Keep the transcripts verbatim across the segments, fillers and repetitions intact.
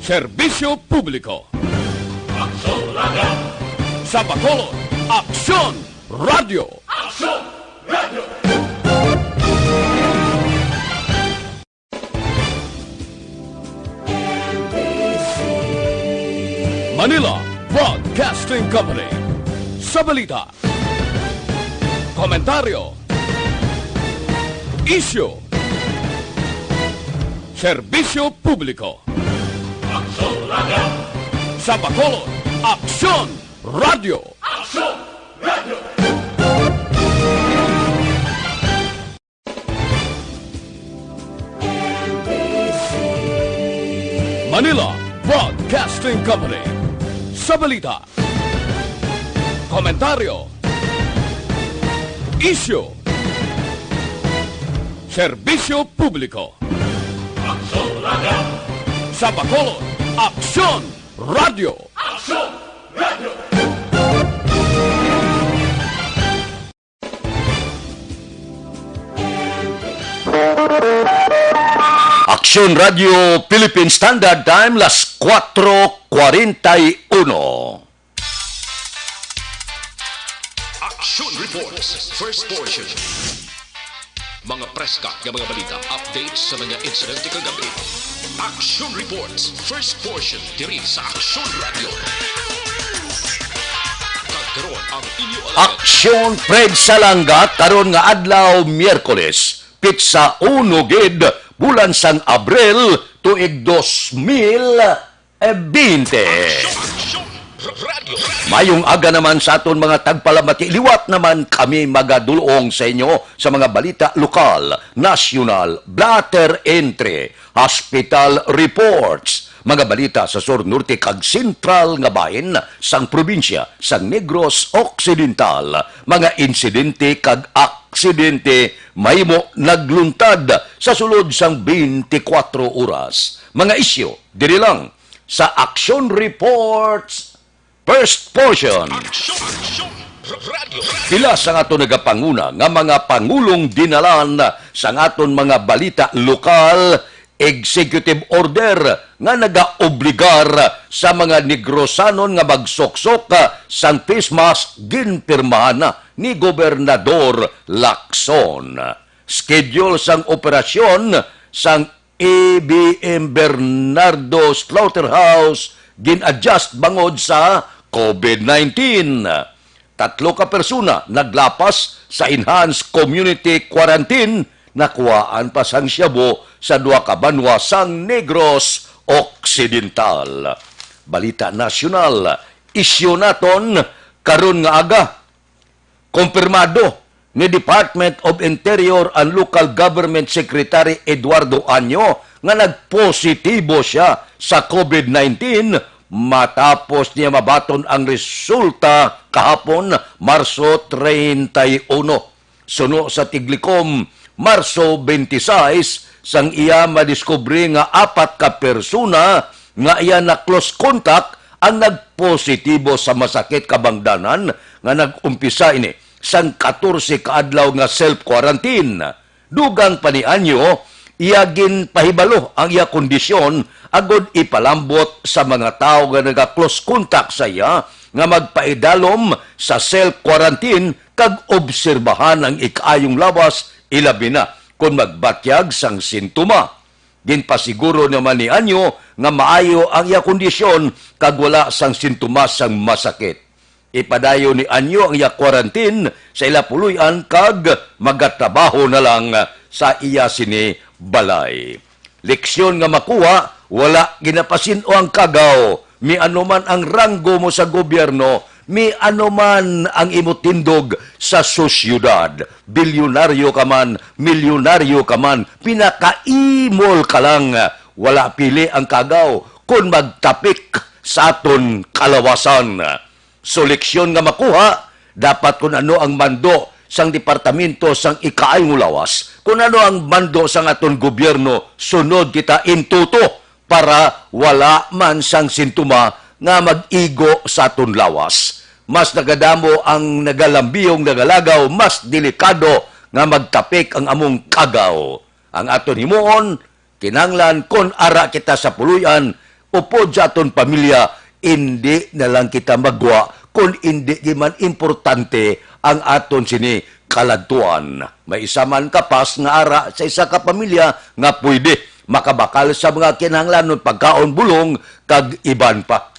Serbisyo Publiko. Aksyon Radio. Sa Bacolod, Aksyon Radio. Aksyon Radio. Manila Broadcasting Company. Sa balita, komentaryo, isyu, serbisyo publiko. Aksyon Radio. Sa Bacolod, Aksyon Radio. Aksyon Radio. Manila Broadcasting Company. Sa balita, komentaryo, isyu, serbisyo publiko. Aksyon Radio. Sa Bacolod, Aksyon Radio. Aksyon Radio. Aksyon Radio Philippine Standard Time, las cuatro cuarenta y uno. Action Reports, first portion. Mga preska nga mga balita, updates sa mga insidente kagabi. Action Reports, first portion, diri sa Action Radio. Kag karon ang inyo alagad. Aksyon Fred Salanga karon nga adlaw, Miyerkules, pitsa uno gid, bulan sang Abril, tuig dos mil, eh, bente. Aksyon, aksyon, ra-, radyo, radyo. Mayong aga naman sa aton mga tagpalamati. Liwat naman kami magadulong sa inyo sa mga balita lokal, nasyonal, blotter entry, hospital reports, mga balita sa sur, norte, kag sentral nga bahin sang probinsya sang Negros Occidental, mga insidente kag aksidente mahimo nagluntad sa sulod sang twenty-four oras. Mga isyu diri lang sa Action Reports, first portion. Action, action, radyo, radyo. Pila sa aton nagapanguna nga mga pangulong dinalan sa aton mga balita lokal, executive order nga nagaobligar sa mga Negrosanon nga magsuksok sang face mask ginpirmahan ni Gobernador Lacson. Schedule sang operasyon sang A B M Bernardo Slaughterhouse gin-adjust bangod sa COVID nineteen. Tatlo ka persona naglapas sa enhanced community quarantine, nakuhaan pa sang shabu sa duha ka banwa sang Negros Occidental. Balita nasyonal, isyu naton karon nga aga. Kumpirmado ni Department of Interior and Local Government Secretary Eduardo Año nga nagpositibo sia sa COVID nineteen matapos niya mabaton ang resulta kahapon, Marso treinta y uno. Suno sa Tiglikom, Marso twenty-six, sang iya madiskubre nga apat ka persona nga iya na-close contact ang nagpositibo sa masakit kabangdanan nga nag-umpisa ini sang katorse ka adlaw nga self-quarantine. Dugang pa ni Anyo, iya ginpahibalo ang iya kondisyon agod ipalambot sa mga tawo nga naga-close contact sa iya nga magpaidalom sa self-quarantine kag obserbahan ang ikaayong lawas, ilabi na kon magbatyag sang sintoma. Ginpasiguro naman ni Anyo nga maayo ang iya kondisyon kag wala sang sintomas sang masakit. Ipadayon ni Anyo ang iya quarantine sa ila puloy-an kag magatrabaho na lang sa iya sini balay. Leksyon nga makuha, wala ginapasin-o ang kagaw. Miano man ang ranggo mo sa gobyerno, miano man ang imo tindog sa sosyedad, bilyonaryo ka man, milyonaryo ka man, pinakaimol ka lang, wala pili ang kagaw kon magtapik sa aton kalawasan. So, leksyon nga makuha, dapat kun ano ang mando sang Departamento sang Ikaayong Lawas, kun ano ang mando sang aton gobyerno, sunod kita in toto para wala man sang sintoma nga mag-igo sa aton lawas. Mas nagadamo ang nagalambiyong nagalagaw, mas delikado nga magtapik ang among kagaw. Ang aton himuon, kinahanglan kon ara kita sa puloy-an, upod sa aton pamilya, indi na lang kita magwa kon indi gid man importante ang aton sini kaladtuan. May isa man ka pass nga ara sa isa ka pamilya nga pwede makabakal sa mga kinahanglanon, pagkaon, bulong, kag iban pa.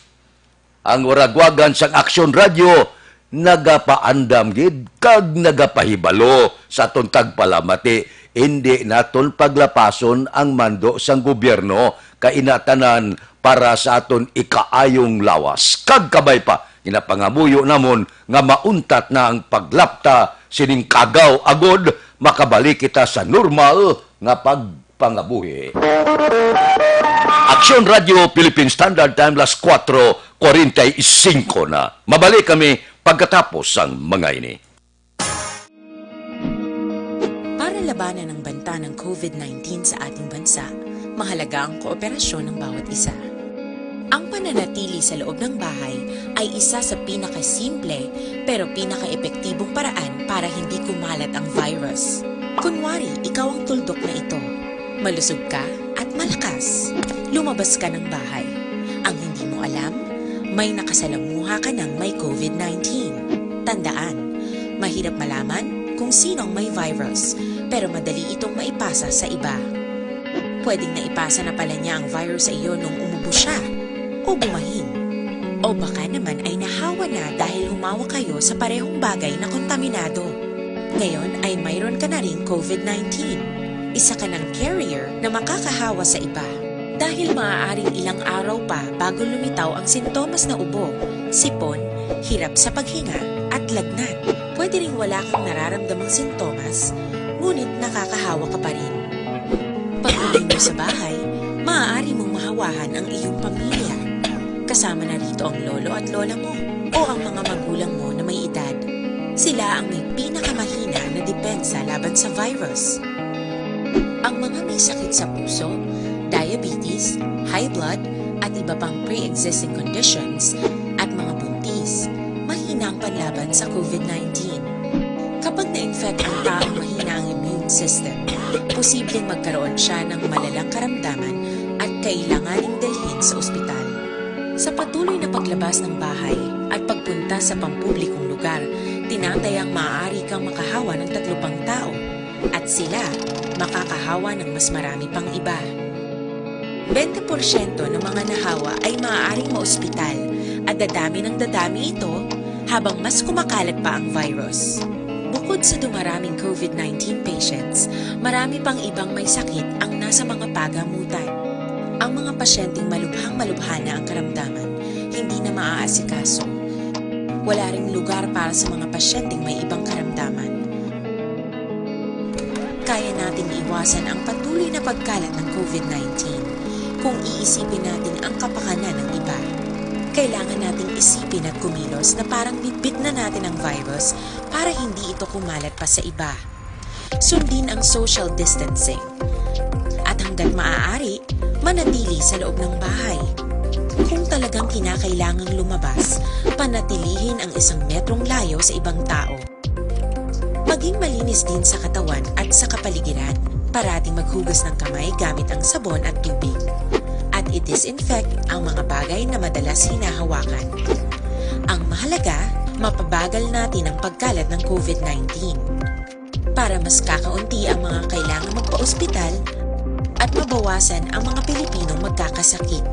Ang waragwagan sang Aksyon Radyo nagapaandam gid kag nagapahibalo sa aton tagpalamati. Indi naton paglapason ang mando sang gobyerno, kay ina tanan para sa aton ikaayong lawas kag kabay pa. Ginapangamuyo namon nga mauntat na ang paglapta sining kagaw agod makabalik kita sa normal nga pagpangabuhi. Aksyon Radyo Philippine Standard Time, las kuwatro kwarenta y singko na. Mabalik kami pagkatapos sang mga ini. Para labanan ang banta ng covid nineteen sa ating bansa, mahalaga ang kooperasyon ng bawat isa. Ang pananatili sa loob ng bahay ay isa sa pinakasimple pero pinakaepektibong paraan para hindi kumalat ang virus. Kunwari, ikaw ang tuldok na ito. Malusog ka at malakas. Lumabas ka ng bahay. Ang hindi mo alam, may nakasalamuha ka ng may covid nineteen. Tandaan, mahirap malaman kung sino ang may virus, pero madali itong maipasa sa iba. Pwedeng naipasa na pala niya ang virus sa iyo nung umubo siya o bumahin. O baka naman ay nahawa na dahil humawak kayo sa parehong bagay na kontaminado. Ngayon ay mayroon ka na ring covid nineteen. Isa ka ng carrier na makakahawa sa iba. Dahil maaaring ilang araw pa bago lumitaw ang sintomas na ubo, sipon, hirap sa paghinga, at lagnat. Pwede ring wala kang nararamdamang sintomas, ngunit nakakahawa ka pa rin. Pag-uwi mo sa bahay, maaari mong mahawahan ang iyong pamilya. Kasama na rito ang lolo at lola mo o ang mga magulang mo na may edad. Sila ang may pinakamahina na depensa laban sa virus. Ang mga may sakit sa puso, diabetes, high blood, at iba pang pre-existing conditions, at mga buntis, mahina ang panlaban sa covid nineteen. Kapag na-infect ang taong mahina ang immune system, posibleng magkaroon siya ng malalang karamdaman at kailanganing dalhin sa ospital. Sa patuloy na paglabas ng bahay at pagpunta sa pampublikong lugar, tinatayang maaari kang makahawa ng tatlo pang tao, at sila makakahawa ng mas marami pang iba. Bente porsyento ng mga nahawa ay maaaring maospital, at dadami ng dadami ito habang mas kumakalat pa ang virus. Bukod sa dumaraming covid nineteen patients, marami pang ibang may sakit ang nasa mga pagamutan. Ang mga pasyenteng malubhang-malubha na ang karamdaman, hindi na maaasikaso. Wala ring lugar para sa mga pasyenteng may ibang karamdaman. Kaya nating iwasan ang patuloy na pagkalat ng covid nineteen kung iisipin natin ang kapakanan ng iba. Kailangan nating isipin at kumilos na parang bitbit na natin ang virus para hindi ito kumalat pa sa iba. Sundin ang social distancing. At hanggat maaari, manatili sa loob ng bahay. Kung talagang kinakailangang lumabas, panatilihin ang isang metrong layo sa ibang tao. Maging malinis din sa katawan at sa kapaligiran. Parating maghugas ng kamay gamit ang sabon at tubig. At i-disinfect ang mga bagay na madalas hinahawakan. Ang mahalaga, mapabagal natin ang pagkalat ng covid nineteen. Para mas kakaunti ang mga kailangang magpa-ospital at mabawasan ang mga Pilipinong magkakasakit.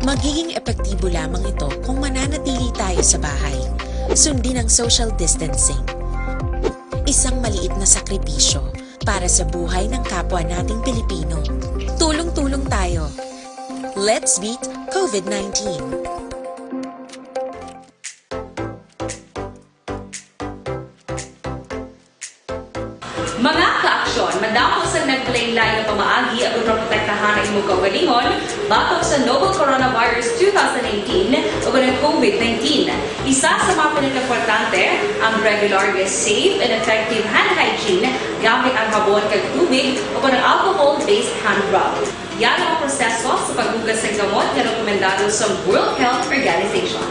Magiging epektibo lamang ito kung mananatili tayo sa bahay. Sundin ang social distancing. Isang maliit na sakripisyo para sa buhay ng kapwa nating Pilipino. Tulong-tulong tayo. Let's beat covid nineteen. Mga ka-aksyon, madamo sang nagpalain-lain nga pamaagi aron maprotektahan ang imong kaugalingon batok sa novel coronavirus two thousand nineteen o ang covid nineteen. Isa sa mga pinakaimportante ang regular nga safe and effective hand hygiene gamit ang habon kag tubig o ang alcohol-based hand rub. Yara ang proseso sa paghugas sang kamot nga rekomendado sa World Health Organization.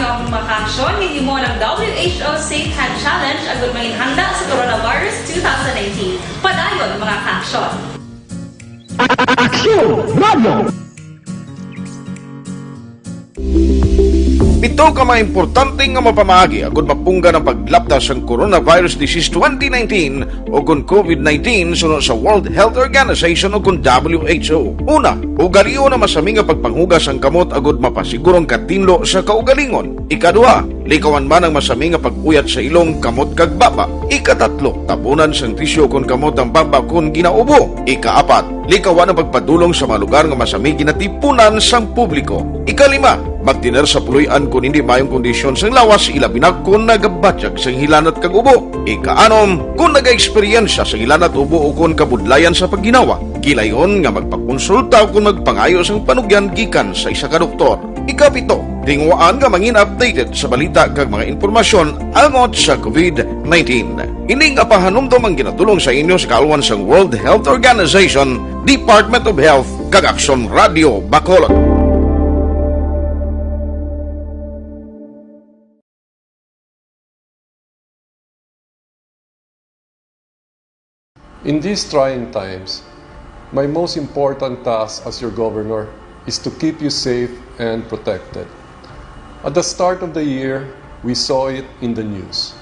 Ang mga kaaksyon, hinimo ng W H O Safe Hand Challenge agud manginhanda sa Coronavirus two thousand nineteen. Padayon, mga kaaksyon. Aksyon Radio! Pito ka mga importante nga mapamaagi agud mapunggan ang paglapta sang coronavirus disease twenty nineteen o kon COVID nineteen suno sa World Health Organization o kon W H O. Una, ugalion ang masami nga pagpanghugas ang kamot agud mapasiguro ang katinlo sa kaugalingon. Ikaduha, likawan man ang masami nga pag-uyat sa ilong, kamot kag baba. Ikatatlo, tabunan sang tisyo kon kamot ang baba kon ginaubo. Ikaapat, likawan ang pagpadulong sa mga lugar nga masami ginatipunan sang publiko. Ikalima, magtener sa puloy-an kon hindi maayong kondisyon sang lawas, ilabi na kon nagabatyag sang hilanat kag ubo. Ikaanom, kon nagaeksperyensya sang hilanat, ubo, o kon kabudlayan sa pagginawa, gilayon nga magpakonsulta o kon magpangayo sang panugyan gikan sa isa ka doktor. Ikapito, tinguhaan nga mangin updated sa balita kag mga impormasyon angot sa COVID nineteen. Ini nga pahanumdom ang ginatulong sa inyo sa kaalwan sang World Health Organization, Department of Health, kag Aksyon Radio Bacolod. In these trying times, my most important task as your governor is to keep you safe and protected. At the start of the year, we saw it in the news,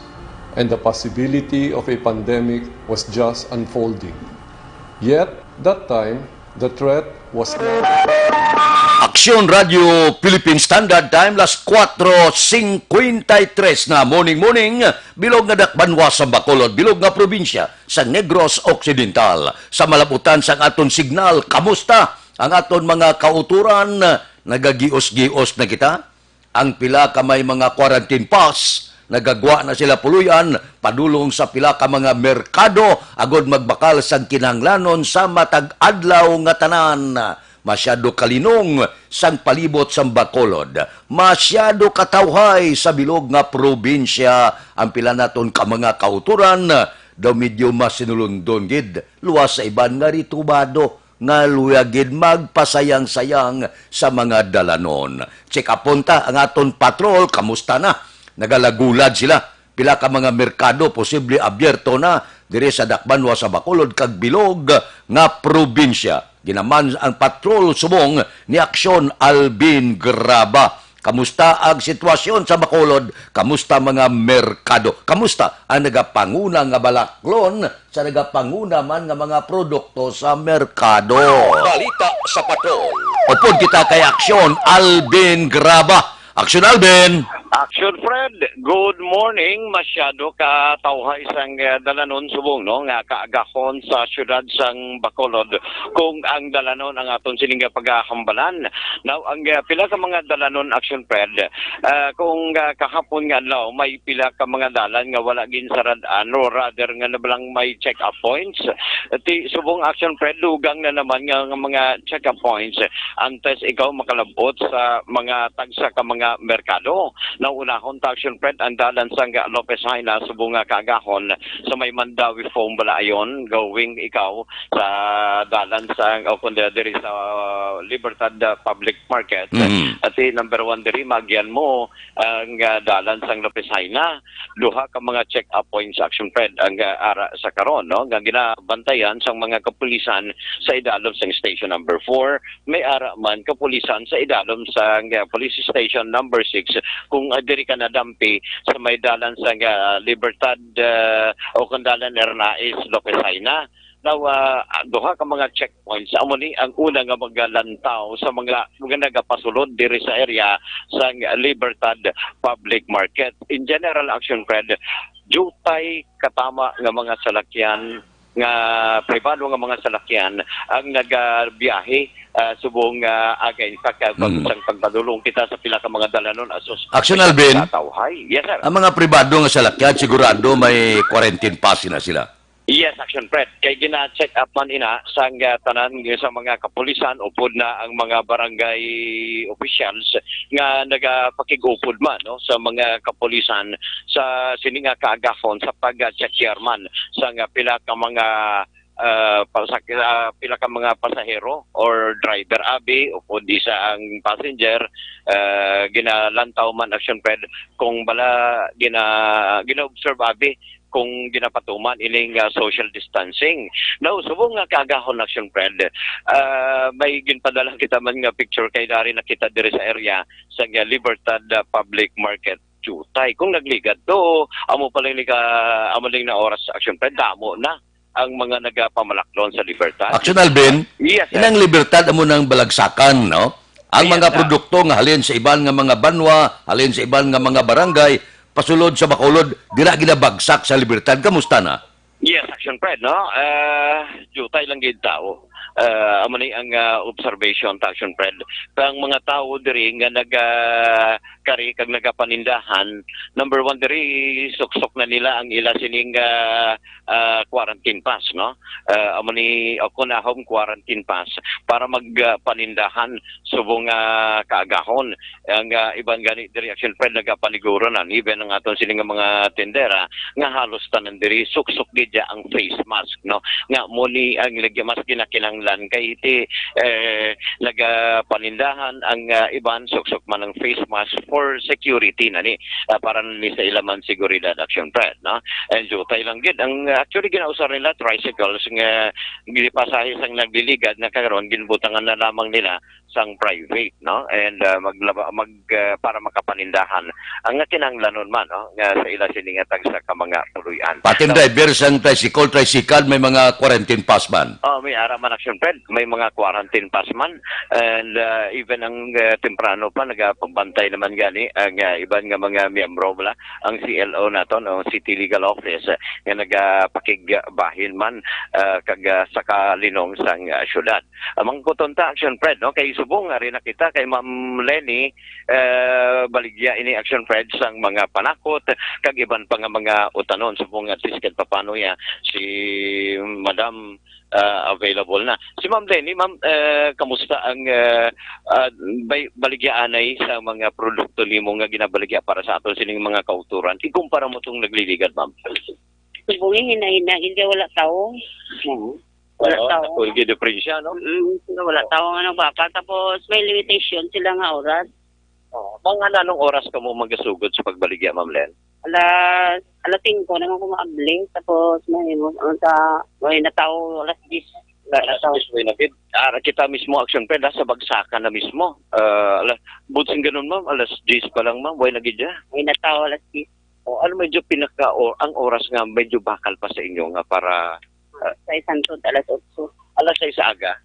and the possibility of a pandemic was just unfolding. Yet, that time, the threat was not Aksyon Radio Philippine Standard Time, las kuwatro singkwenta y tres na. Morning, morning, bilog nga dakbanwa sa Bacolod, bilog nga probinsya sa Negros Occidental. Sa malabutan sang aton signal, kamusta ang aton mga kautoran? Nagagios-gios na kita? Ang pila ka may mga quarantine pass, nagagwa na sila puloy-an padulong sa pila ka mga merkado agod magbakal sang kinahanglanon sa matag adlaw nga tanan. Masyado kalinong sang palibot sang Bacolod. Masyado katawhay sa bilog nga probinsya ang pila naton ka mga kautoran. Daw medyo masinulundon gid, luwas sa iban nga ritubado nga luyag gid magpasayang-sayang sa mga dalanon. Check up-on ta ang aton patrol, kamusta na? Nagalagulad sila. Pila ka mga merkado posible abierto na diri sa dakbanwa sa Bacolod kag bilog nga probinsya. Ginaman ang patrol subong ni Aksyon Alvin Graba. Kamusta ang sitwasyon sa Bacolod? Kamusta mga merkado? Kamusta ang nagapanguna nga balaklon sa nagapanguna man nga mga produkto sa merkado? Balita sa patrol. Upod kita kay Aksyon Alvin Graba. Aksyon Alvin! Action Fred, good morning. Masyado ka tawhay sang, eh, dalanon subong, no, nga kaagahon sa siyudad sang Bacolod. Kung ang dalanon ang aton sining nga pagahambalan, now ang, eh, pila ka mga dalanon, Action Fred, eh, kung, ah, kahapon nga adlaw may pila ka mga dalan nga wala ginsarad-an, or rather nga nabalang may check-up points. Ti subong, Action Fred, dugang na naman nga, nga mga check-up points antes ikaw makalab-ot sa mga tagsa ka mga merkado. Naunahon ta, Action Fred, ang dalan sang Lopez Jaena subong nga kaagahon sa may Mandaue Foam Balaayon, going ikaw sa dalan sang, o kundi diri sa Libertad, ah, Public Market. Mhm. At si number one diri, maagian mo ang, ah, dalan sang Lopez Jaena. Duha ka mga check-up points, Action Fred, ang, ah, ara sa karon, no, nga ginabantayan sang mga kapulisan sa idalom sang Station Number Four. May ara man kapulisan sa idalom sang, ah, Police Station Number Six, kung, ah, diri ka nadampi sa may dalan sang, ah, Libertad, ah, o kung dalan Hernaiz, Lopez Jaena. Now, ah, duha ka mga checkpoints. Amo ni ang una nga magalantaw sa mga, mga nagapasulod diri sa area sang Libertad Public Market. In general, Action Fred, diutay katama nga mga salakyan, nga pribado nga mga salakyan ang nagabiyahe, ah, subong, ah, aga. In fact, ah, pag-, Mm. sang pagpadulong kita sa pila ka mga dalanon, asus-, Action Alvin, katawhay. Yes, sir. Ang mga pribado nga salakyan, sigurado may quarantine pass na sila. Yes, Action Fred. Kay gina-check up man ina sang, ah, tanan sa mga kapulisan, upod na ang mga barangay officials nga nagapakig-upod man, no, sa mga kapulisan sa sini nga kaagahon sa pag-check man sa nga pila ka mga ah, pasak-, ah, pila ka mga pasahero or driver abi o kung di sa ang passenger, ah, ginalantaw man, Action Fred, kung bala gina-, gina-observe abi kung ginapatuman ining, ah, social distancing. Now, subong nga kaagahon, Action Fred, ah, may ginpadala kita man nga picture kay dari nakita diri sa area sa, ah, Libertad, ah, Public Market. Jutay. Kung nagligad to, amo pa lang ni ka, amo lang na oras, Action Fred, damo na ang mga nagapamalaklon sa Libertad. Action, Alvin, yes, sir. Inang Libertad amo nang balagsakan, no? Ang Yes, mga sir. produkto nga halin sa iban nga mga banwa, halin sa iban nga mga barangay, pasulod sa Bacolod, dira ginabagsak sa Libertad. Kamusta na? Yes, Action Fred, no? Ah, jutay lang gid tao. Ah, amo ni ang, ah, observation ta, Action Fred. Ang mga tao diri nga naga-, kari kag nagapanindahan, number one diri, suksok na nila ang ila sining, ah, ah, quarantine pass, no? Ah, amo ni, o kun ahom, quarantine pass para mag, ah, panindahan subong nga kaagahon. Ang, ah, iban gani diri, Action Fred, nagapaniguro na. Even ang aton sini nga mga tindera nga halos tanan diri suksok gid ya ang face mask, no? Nga mo ni ang lagi mas ginakinahanglan kay iti, eh, nagapanindahan ang, ah, iban suksok man ang face mask for security na ni, ah, para ni sa ila man seguridad, Action Fred, no? And jutay lang gid ang actually ginausar nila tricycles nga ginipasahe sang nagliligad nga karon ginbutangan na lamang nila sang private, no? And, ah, maglaba-, mag, ah, para makapanindahan ang nga kinahanglanon man, no? Nga sa ila sini nga tagsa ka mga puloy-an. Pati ang So, driver sang tricycle, tricycle, may mga quarantine pass man. Oh, may ara man, Action Fred, may mga quarantine pass man. And, ah, even ang, ah, temprano pa, nagapabantay naman gani ang, ah, iban nga mga miyembro, bala, ang C L O naton, ang City Legal Office, ah, nga nagapakigbahin man, ah, kag, ah, sa kalinong sang, ah, syudad. Amang kuton ta, Action Fred, no? Kay subong nga rin na kita kay Ma'am Lenny, eh, baligya ini, Action Fred, sang mga panakot kag iban pa nga mga utanon. Subong nga at least kahit papano ya si Madam, ah, available na. Si Ma'am Lenny, ma'am, eh, kamusta ang, eh, ah, bay-, baligyaanay sa mga produkto nimo nga ginabaligya para sa aton sining mga kauturan? Ikumpara mo tong nagliligad, ma'am. Subong, eh, hinay-hinay, hindi wala tao. Mhm. Wala Oo, tao. Sa Colgate Diferensya, no? Mm, sila wala tao nga nagbakal. Tapos may limitation sila nga oras. Oo. Mga anong oras ka mo magasugod sa pagbaligya, Ma'am Len? Alas, alas singko naman ko maabli. Tapos may, ano sa, may na tao, alas diyes. Wala na Alas tao. diyes, way na gid. Ah, kita mismo, Action Fred, ha, sa bagsakan na mismo. Ah, ala-, buting ganun, ma'am, alas diyes pa lang, ma'am, way na gid ya. May na tao, alas diyes. O, ano medyo pinaka, o, ang oras nga medyo bakal pa sa inyo nga para, ah, Sa isang sud, alas otso. Alas sais sa aga,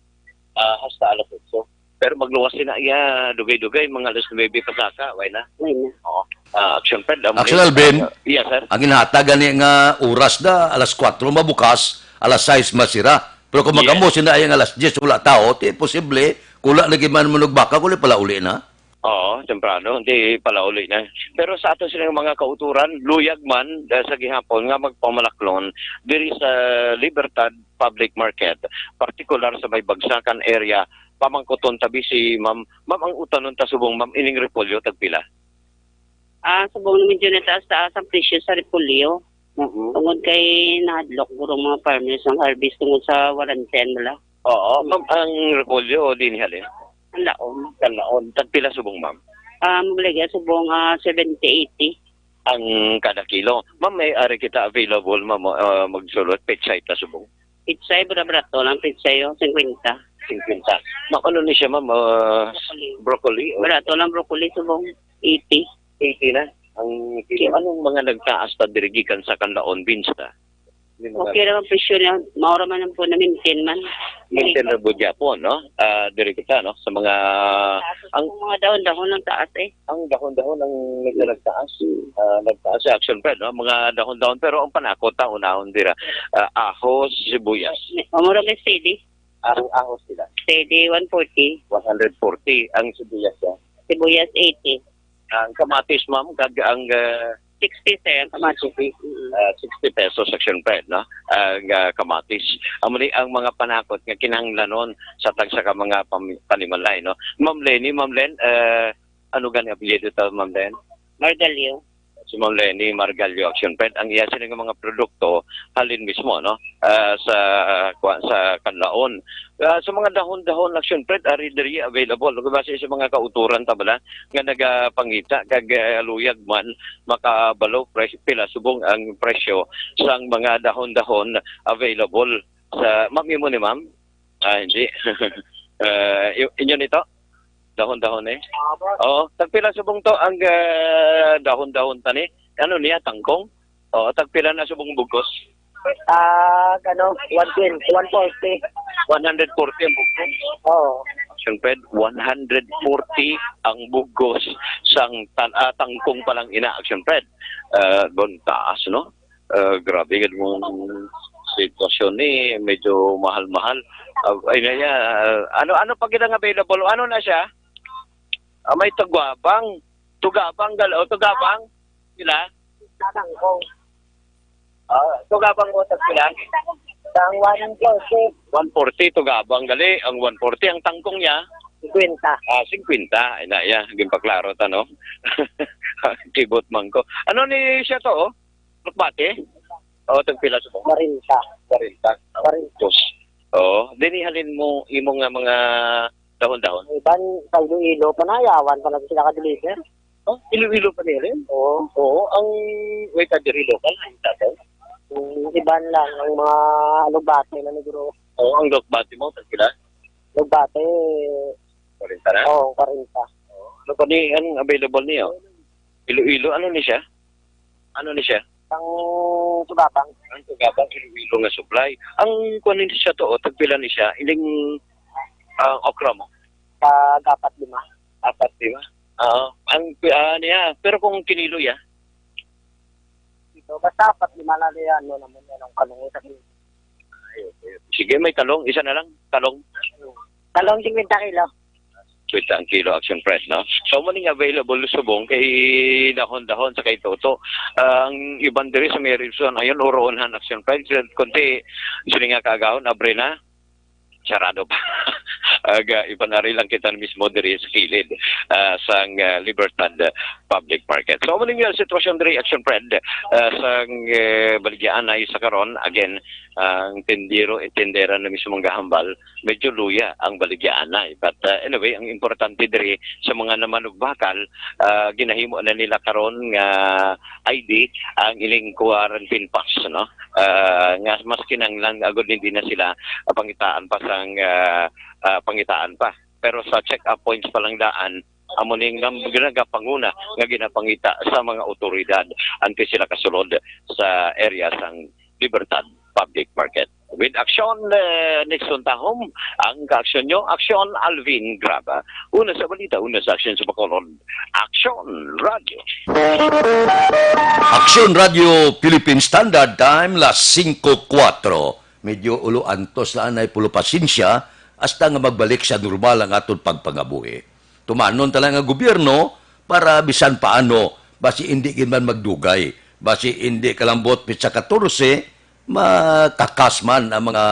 ah, hasta alas otso. Pero magluwas sina iya, dugay-dugay, mga alas nuebe pasaka, way na. Way na. Oo. Ah, Action Fred, ang Action Alvin, ah, yes, sir. Ang ginhatag gani nga oras na, alas kuwatro mabukas, alas sais masira. Pero kung Yes. magamo sina iya nga alas diyes, wala tao, ti posible, kula lagi man mo nagbaka, kuli pala uli na. Oo, temprano, hindi pala uli na. Pero sa ato silang mga kauturan, luyag man, eh, sa gihapon nga magpamalaklon diri sa Libertad Public Market, partikular sa may Bagsakan area, pamangkuton tabi si ma'am. Ma'am, ang utanon ta subong, ma'am, ining repolyo, tagpila? Ah, subong na medyo nataas-taas ang presyo sa repolyo. Mhm. Tungod kay nahadlok gurong mga farmers ang harvest tungod sa warantian nila. Oo, Mm. ma'am, ang repolyo, o, din halin? Ang laon. Ang laon. Tagpila subong, ma'am? Ah, mabaligya subong, ah, seventy, eighty. Ang kada kilo. Ma'am, may ari kita available, ma'am, ah, magsulod, pechay ta subong. Pechay, bra-, barato lang, pechay, oh, singkwenta. Singkwenta. Ma'am, ano ni siya, ma'am? Ah, Broccoli. Broccoli, oh. Barato lang, broccoli, subong, eighty. Eighty na. Ang kilo. Anong mga nagtaas ta diri gikan sa kanlaon beans ta? May mga Okay naman presyo niya. Maura man ang po na maintain man. Maintain na budya po, no? Ah, diri kita, no? Sa mga, Taas ang ang mga dahon-dahon ang taas, eh. Ang dahon-dahon ang medyo nagtaas. Hmm. Ah, nagtaas sa Action Fred, no? Mga dahon-dahon, pero ang panakot ta, unahon dira, ah, ahos, sibuyas. May, oh, mura may steady. Ang ahos sila? Steady, one forty. One hundred forty ang sibuyas, ah. Sibuyas, eighty. Ang kamatis, ma'am, kag ang, ah, Sixty, sir, ang kamatis. Sixty, Mm. ah, sixty pesos, Action Fred, no? Ang, ah, kamatis. Amo ni ang mga panakot nga kinahanglanon sa tagsa ka mga pam-, panimalay, no? Ma'am Lenny, Ma'am Len, ah, ano gani apelyido ta, Ma'am Len? Mardalio. si Ma'am Leni Margallo, Action Fred, ang iya sini nga mga produkto halin mismo, no? Ah, sa, kuwan, sa Canlaon. Ah, sa mga dahon-dahon, Action Fred, ari diri available. Kung base sa mga kauturan ta bala nga nagapangita kag, ah, luyag man makabalo pres-, pila subong ang presyo sang mga dahon-dahon available sa, ma'am, imo ni ma'am? Ah, hindi. Ah, i-, inyo nito? Dahon-dahon eh. Oo, tagpila subong to ang, ah, dahon-dahon tani? Ano niya, tangkong? Oo, tagpila na subong bugos? Ah, ano, one twenty, one forty. One hundred forty ang bugos. Oo. Action Fred, one hundred forty ang bugos sang tan-, ah, tangkong pa lang ina, Action Fred. Ah, gon taas, no? Ah, grabe gid mong sitwasyon ni, medyo mahal-mahal. Ah, ay na ya, ah, ano, ano pa gid ang available? Ano na siya? Ah, may tugabang. Tugabang gal-, o tugabang? Sila? Tangkong. Ah, tugabang mo sila? Ang one forty. One forty, tugabang gali. Ang one forty, ang tangkong niya? Singkwenta. Ah, singkwenta. Ay na, ya. Ginpaklaro ta, no? Kibot man ko. Ano ni siya to, oh? Lukbati? O, tagpila sa mo? Kwarenta. Kwarenta. Kwarenta. Tapos, oo. Dini halin mo, imo nga mga dahon-dahon? Iban, sa Iloilo pa na, yawan pa na sila ka-deliver. Oh, Iloilo pa nila? Oo. Oo, ang wait, diri local, ang tatay? Mm, iban lang, ang mga alugbate na negro. Oo, ang lukbati mo, tagpila? Alugbate. Kwarenta na? Oo, kwarenta. Oo. Ano pa ni, ang available niyo? Iloilo, ano ni siya? Ano ni siya? Ang tugabang. Ang tugabang, Iloilo nga supply. Ang kuwan ni siya to, oh, tagpila ni siya? Ining, ah, okra mo? Tag apat lima. Apat lima? Oo. Ang, ah, niya, pero kung kinilo ya? Ito, basta apat lima na niya, ano naman yan, ang kalungutan. Ay, okay. Sige, may talong. Isa na lang, talong. Talong, singkwenta kilo. Singkwenta ang kilo, Action Fred, no? So, mo ning available subong kay dahon-dahon sa kay Toto. Ang iban diri sa may Rizon, ayun, uroon han, Action Fred. Kunti, sini nga kaagahon, abre na. Sarado pa. Aga, ipanari lang kita mismo diri sa kilid, ah, sang, ah, Libertad, ah, Public Market. So, mo ning, ah, sitwasyon diri, Action Fred, ah, sang, eh, baligyaanay sa karon. Again, ang tindero, eh, tindera na mismo ang gahambal, medyo luya ang baligyaanay. But, ah, anyway, ang importante diri sa mga namanugbakal, ah, ginahimo na nila karon nga I D ang ining quarantine pass, no? Ah, nga mas kinahanglan agud hindi na sila, ah, pangitaan pa sang, ah, ah, pangitaan pa. Pero sa check-up points pa lang daan, amo ning gam-, ginagapanguna nga ginapangita sa mga awtoridad antes sila kasulod sa area sang Libertad Public Market. With Aksyon, eh, Nixon Tahom, ang kaaksyon nyo, Aksyon Alvin Graba. Una sa balita, una sa aksyon sa Bacolod. Aksyon Radio. Aksyon Radio Philippine Standard Time, las singko kuwatro. Medyo ulo antos na anay pulo pasensya hasta nga magbalik sa normal ang aton pagpangabuhi. Tumanon ta lang ang gobyerno para bisan paano, basi indi gid man magdugay, basi indi kalambot pitsa katorse, makakas man ang mga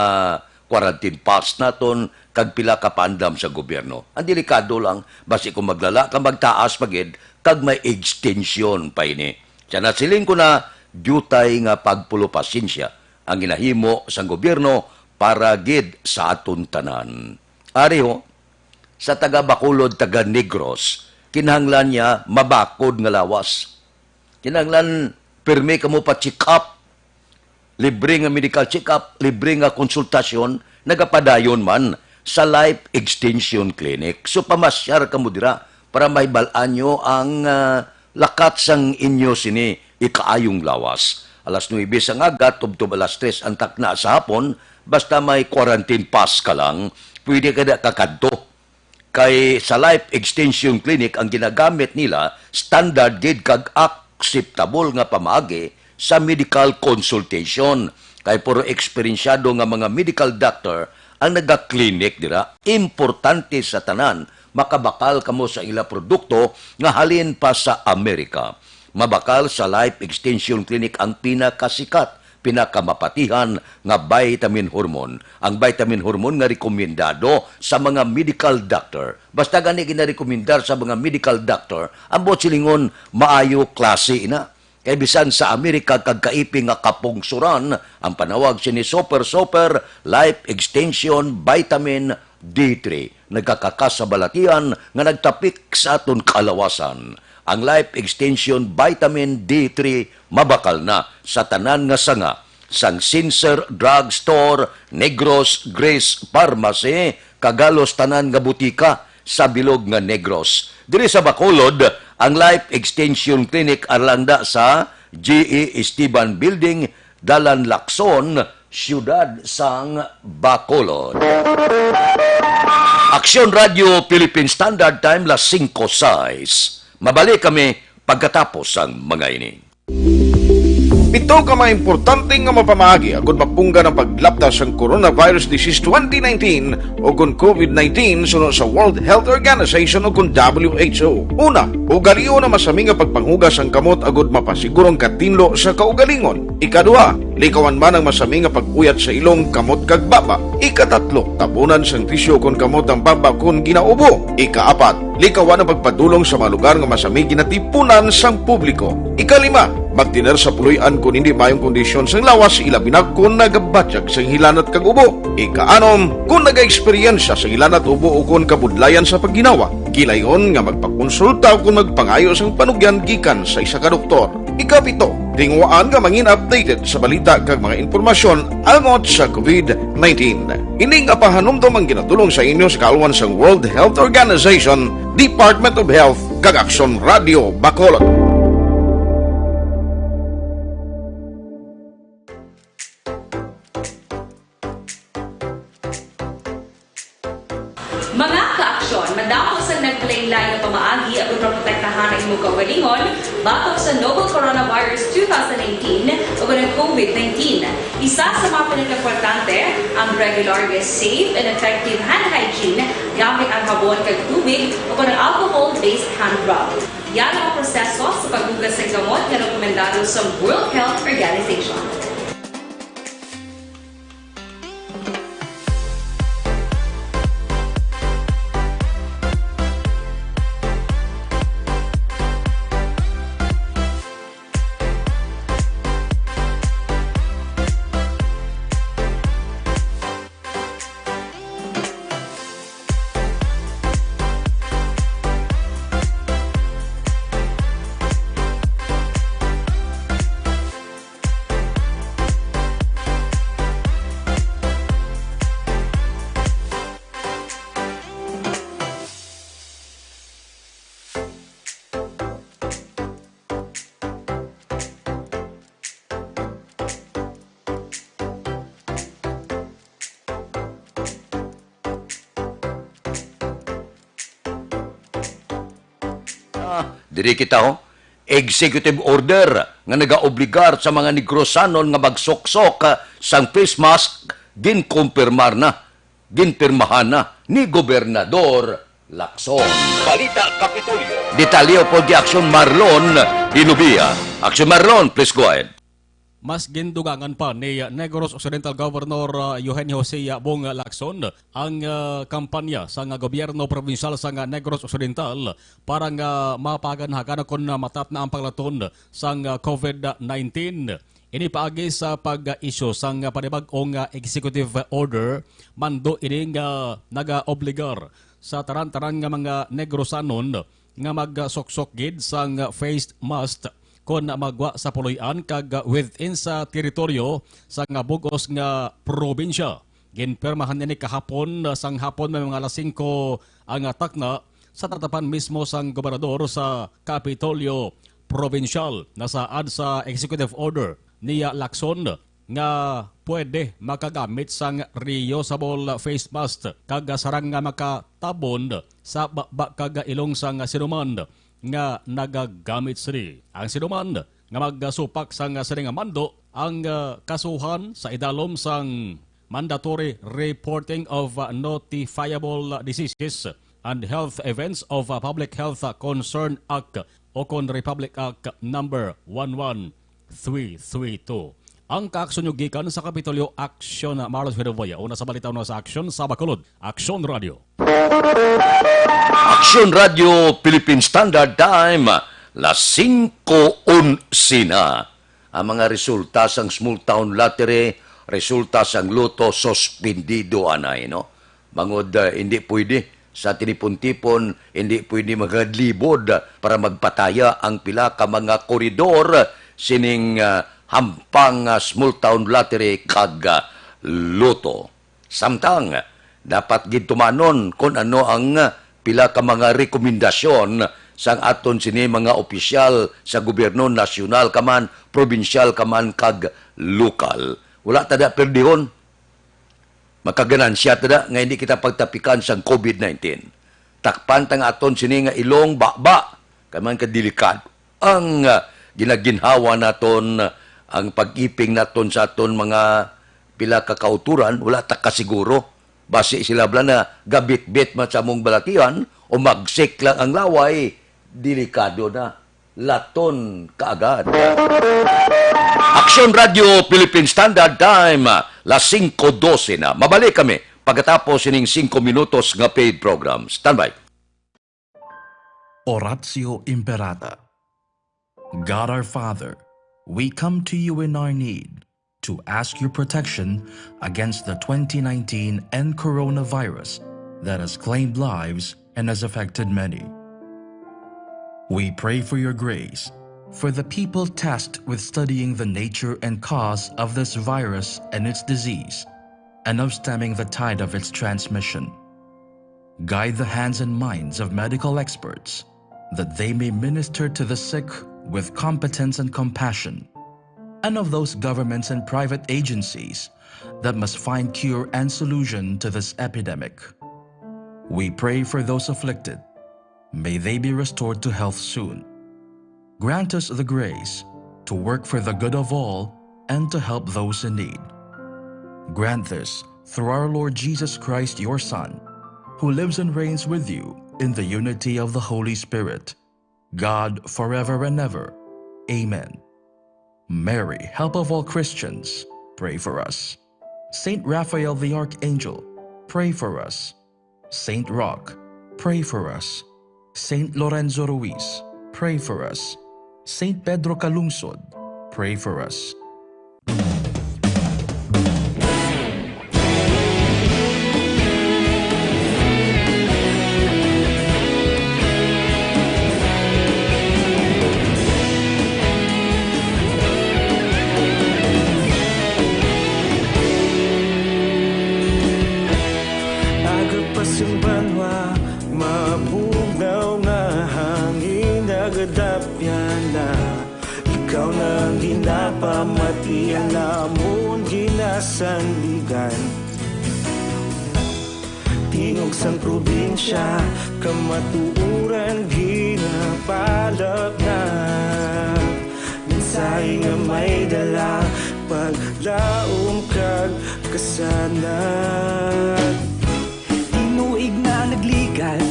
quarantine pass naton kag pila ka paandam sa gobyerno. Ang delikado lang, basi kung maglala ka, magtaas pa gid, kag may extension pa ini. Sa nasiling ko na, diutay nga pagpulo pasensya ang ginahimo sang gobyerno para gid sa aton tanan. Ari ho, sa taga Bacolod, taga Negros, kinahanglan niya mabakod nga lawas. Kinahanglan pirmi kamo pa-check up. Libre nga medical check-up, libre nga konsultasyon, nagapadayon man sa Life Extension Clinic. So, pamasyar kamo dira para mahibal-an nyo ang, ah, lakat sang inyo sini ikaayong lawas. Alas nuebe sang aga, tubtob alas tres ang takna sa hapon, basta may quarantine pass ka lang, pwede ka na kakadto. Kay sa Life Extension Clinic ang ginagamit nila, standard gid kag akseptable nga pamaagi sa medical consultation. Kay puro eksperensyado nga mga medical doctor ang naga-clinic dira. Importante sa tanan, makabakal kamo sa ila produkto nga halin pa sa Amerika. Mabakal sa Life Extension Clinic ang pinakasikat, pinakamapatihan nga vitamin hormone. Ang vitamin hormone nga rekomendado sa mga medical doctor. Basta gani ginarekomendar sa mga medical doctor, ang buot silingon, maayo klase ina. Kay bisan sa Amerika kag kaipi nga kapungsoran, ang panawag sini Super Super Life Extension Vitamin D three nagakakasabalatia nga nagtapik sa aton kaalawasan. Ang Life Extension Vitamin D three mabakal na sa tanan nga sanga, sang Sincere Drug Store, Negros Grace Pharmacy, kag halos tanan nga butika sa bilog nga Negros. Diri sa Bacolod, ang Life Extension Clinic aralangda sa G E Esteban Building, Dalan Lacson, Siyudad sang Bacolod. Aksyon Radio Philippine Standard Time, las singko sais. Mabalik kami pagkatapos sang mga ini. Pito ka mga importante nga mapamaagi agud mapunggan ang paglapta sang coronavirus disease twenty nineteen o kon covid nineteen suno sa World Health Organization o kon W H O. Una, ugalion ang masami nga pagpanghugas sang kamot agud mapasiguro ang katinlo sa kaugalingon. Ikaduha, likawan man ang masami nga pag-uyat sa ilong, kamot kag baba. Ikatatlo, tabunan sang tisyo kon kamot ang baba kon ginaubo. Ikaapat, likawan ang pagpadulong sa mga lugar nga masami ginatipunan sang publiko. Ikalima, magtener sa puloy-an kon hindi maayong kondisyon sang lawas, ilabi na kon nagabatyag sang hilanat kag ubo. Ikaanom, kon nagaeksperyensya sang hilanat, ubo, o kon kabudlayan sa pagginawa, gilayon nga magpakonsulta o kon magpangayo sang panugyan gikan sa isa ka doktor. Ikapito, tinguhaan nga mangin updated sa balita kag mga impormasyon angot sa covid nineteen. Ini nga pahanumdom ang ginatulong sa inyo sa kaalwan sang World Health Organization, Department of Health, kag Aksyon Radio Bacolod. Mga ka-aksyon, madamo sang naglain-lain nga pamaagi aron maprotektahan ang imong kaugalingon batok sa novel coronavirus two thousand nineteen o kon ang covid nineteen. Isa sa mga pinakaimportante ang regular nga safe and effective hand hygiene gamit ang habon kag tubig o kon ang alcohol-based hand rub. Yan ang proseso sa paghugas sa gamot nga rekomendado sa World Health Organization. Ah, diri kita, oh. Executive order nga nagaobligar sa mga Negrosanon nga magsuksok, ah, sang face mask, ginkumpirmar na, ginpirmahan na ni Gobernador Lacson. Balita Kapitolyo. Detalye upod kay Aksyon Marlon Ilubia. Aksyon Marlon, please go ahead. Mas gindugangan pa ni Negros Occidental Governor, uh, Eugenio Jose Bong Lacson ang, uh, kampanya sang gobyerno probinsyal sang Negros Occidental para nga mapaganhagan kon matatna ang paglaton sang, uh, covid nineteen. Ini paagi sa pag-issue sang panibag-ong, uh, executive order, mando ini nga nagaobligar sa tanan-tanan nga mga Negrosanon nga magsuksok gid sang face mask kon magwa sa puloy-an kag within sa teritoryo sang bug-os nga probinsya. Ginpirmahan ini kahapon sang hapon, may mga alas singko ang takna, sa tatapan mismo sang gobernador sa Kapitolyo Probinsyal, nasaad sa executive order ni Lacson nga pwede makagamit sang reusable face mask kag sarang nga makatabon sa baba kag ilong sang sinuman nga nagagamit sini. Ang sinuman nga magsupak sang sini nga mando ang, ah, kasuhan sa idalom sang Mandatory Reporting of, ah, Notifiable Diseases and Health Events of, ah, Public Health, ah, Concern Act o kon Republic Act Number one one three three two. Ang kaaksyon nyo gikan sa Kapitolyo, Aksyon Marlos Vidabuya. Una sa balita, una sa aksyon sa Bacolod. Aksyon Radio. Aksyon Radio Philippine Standard Time, Las singko onse na. Ang mga resulta sang Small Town Lottery, resulta sang Lotto, suspindido anay, no? Bangod, ah, hindi pwede sa tinipon-tipon, hindi pwede magadlibod para magpataya ang pila ka mga koridor sining, ah, hampang, ah, Small Town Lottery kag, ah, Lotto. Samtang, dapat gid tumanon kon ano ang, ah, pila ka mga rekomendasyon sang aton sini mga opisyal sa gobyerno nasyonal ka man, probinsyal ka man, kag lokal. Wala ta da perdihon. Makaganansya ta da nga hindi kita pagtapikan sang covid nineteen. Takpan ta nga aton sini nga ilong baba, kay man ka delikado ang, ah, ginaginhawa naton, ang pag-iping naton sa aton mga pila ka kauturan, wala ta kasiguro. Basi sila bala na gabitbit man sa among balatian o magsik lang ang laway, delikado na. Laton kaagad. Aksyon Radio Philippine Standard Time, las singko dose na. Mabalik kami pagkatapos sining singko minutos nga paid program. Standby. Oratio Imperata. God our Father, we come to you in our need to ask your protection against the twenty nineteen N coronavirus that has claimed lives and has affected many. We pray for your grace for the people tasked with studying the nature and cause of this virus and its disease, and of stemming the tide of its transmission. Guide the hands and minds of medical experts, that they may minister to the sick with competence and compassion, and of those governments and private agencies that must find cure and solution to this epidemic. We pray for those afflicted. May they be restored to health soon. Grant us the grace to work for the good of all and to help those in need. Grant this through our Lord Jesus Christ, your Son, who lives and reigns with you in the unity of the Holy Spirit, God, forever and ever. Amen. Mary, help of all Christians, pray for us. Saint Raphael the Archangel, pray for us. Saint Roch, pray for us. Saint Lorenzo Ruiz, pray for us. Saint Pedro Calungsod, pray for us. Aga pa sing banwa, mabugnaw nga hangin nagadapyan na. Ikaw na ang ginapamati, ang amon ginasandigan. Tingog sang probinsya, kamatuoran ginapalapnag. Mensahe nga may dala, paglaom kag kasanag. Tinuig na nagligad,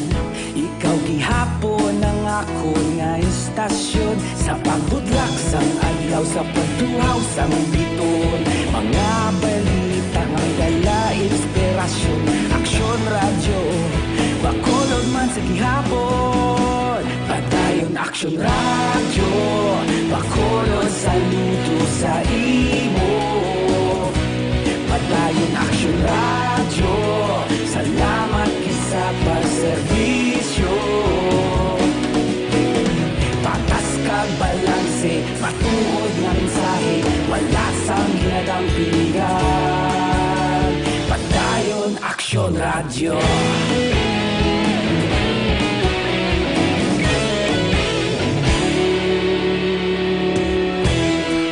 ikaw gihapon ang akon nga estasyon. Sa pagbudlak sang adlaw, sa pagtuhaw sang bituon, mga balita nga dala inspirasyon. Aksyon Radyo, Bacolod man sa gihapon. Padayon Aksyon Radyo, Bacolod, saludo sa imo. Padayon Aksyon Radyo, salamat gid sa pagserbisyo. Patas kag balanse, matuod nga mensahe, wala sang ginadampingan. Padayon Aksyon Radyo.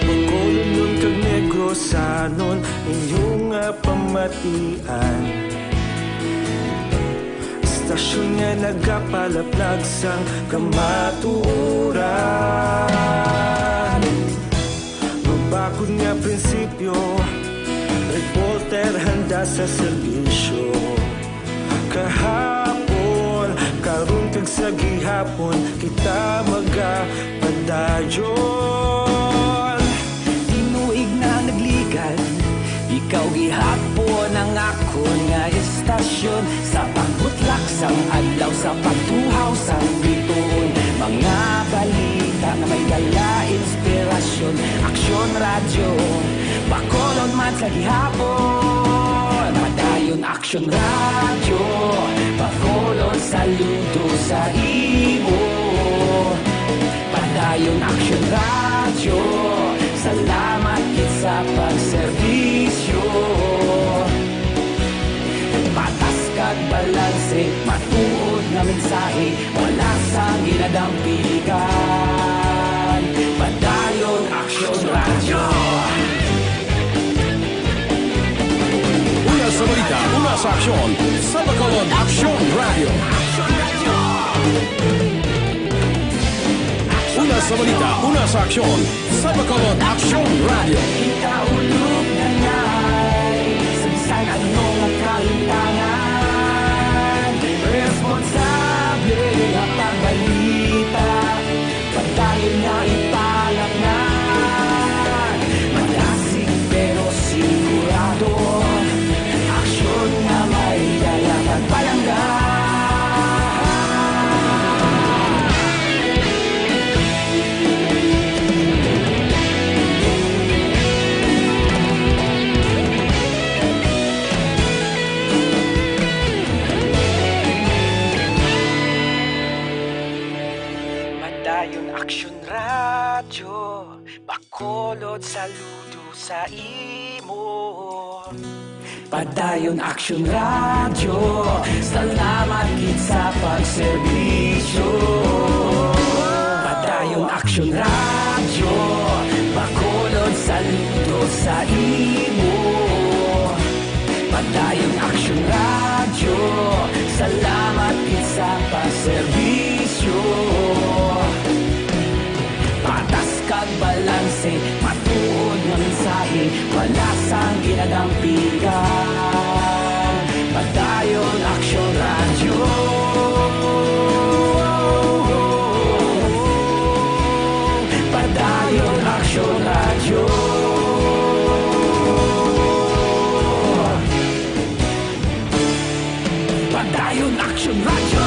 Bacolodnon kag Negrosanon, inyo nga pamatian. Estasyon nga nagapalaplag sang kamatuoran. Mabakod nga prinsipyo, reporter handa sa serbisyo. Kahapon, karon kag sa gihapon, kita magapadayon. Tinuig na nagligad, ikaw gihapon ang akon nga estasyon. Sa pagbutlak sang adlaw, sa pagtuhaw sang bituon, mga balita Nga may dala inspirasyon, Aksyon Radyo, Bacolod man sa gihapon. Padayon Aksyon Radyo, Bacolod saludo sa imo. Padayon Aksyon Radyo, salamat gid sa pagserbisyo. Patas kag balanse, matuod nga mensahe, wala sang ginadampigan. Padayon Aksyon Radyo. Una sa balita, una sa aksyon, sa Bacolod Aksyon Radyo. Una sa balita, una sa aksyon, sa Bacolod Aksyon Radyo. Kita ulog na ngay, sa bisan ano nga kahintangan, responsable nga pagbalita, padayon nga ipalatnag, malasig pero sigurado, aksyon nga may dala kag palangga. Padayon Aksyon Radyo, Bacolod saludo sa imo. Padayon Aksyon Radyo, salamat gid sa pagserbisyo. Padayon Aksyon Radyo, Bacolod saludo sa imo. Padayon Aksyon Radyo, salamat gid sa pagserbisyo. Patas kag balanse, matuod nga mensahe, wala sang ginadampigan. Padayon Aksyon Radyo. Padayon Aksyon Radyo. Padayon Aksyon Radyo.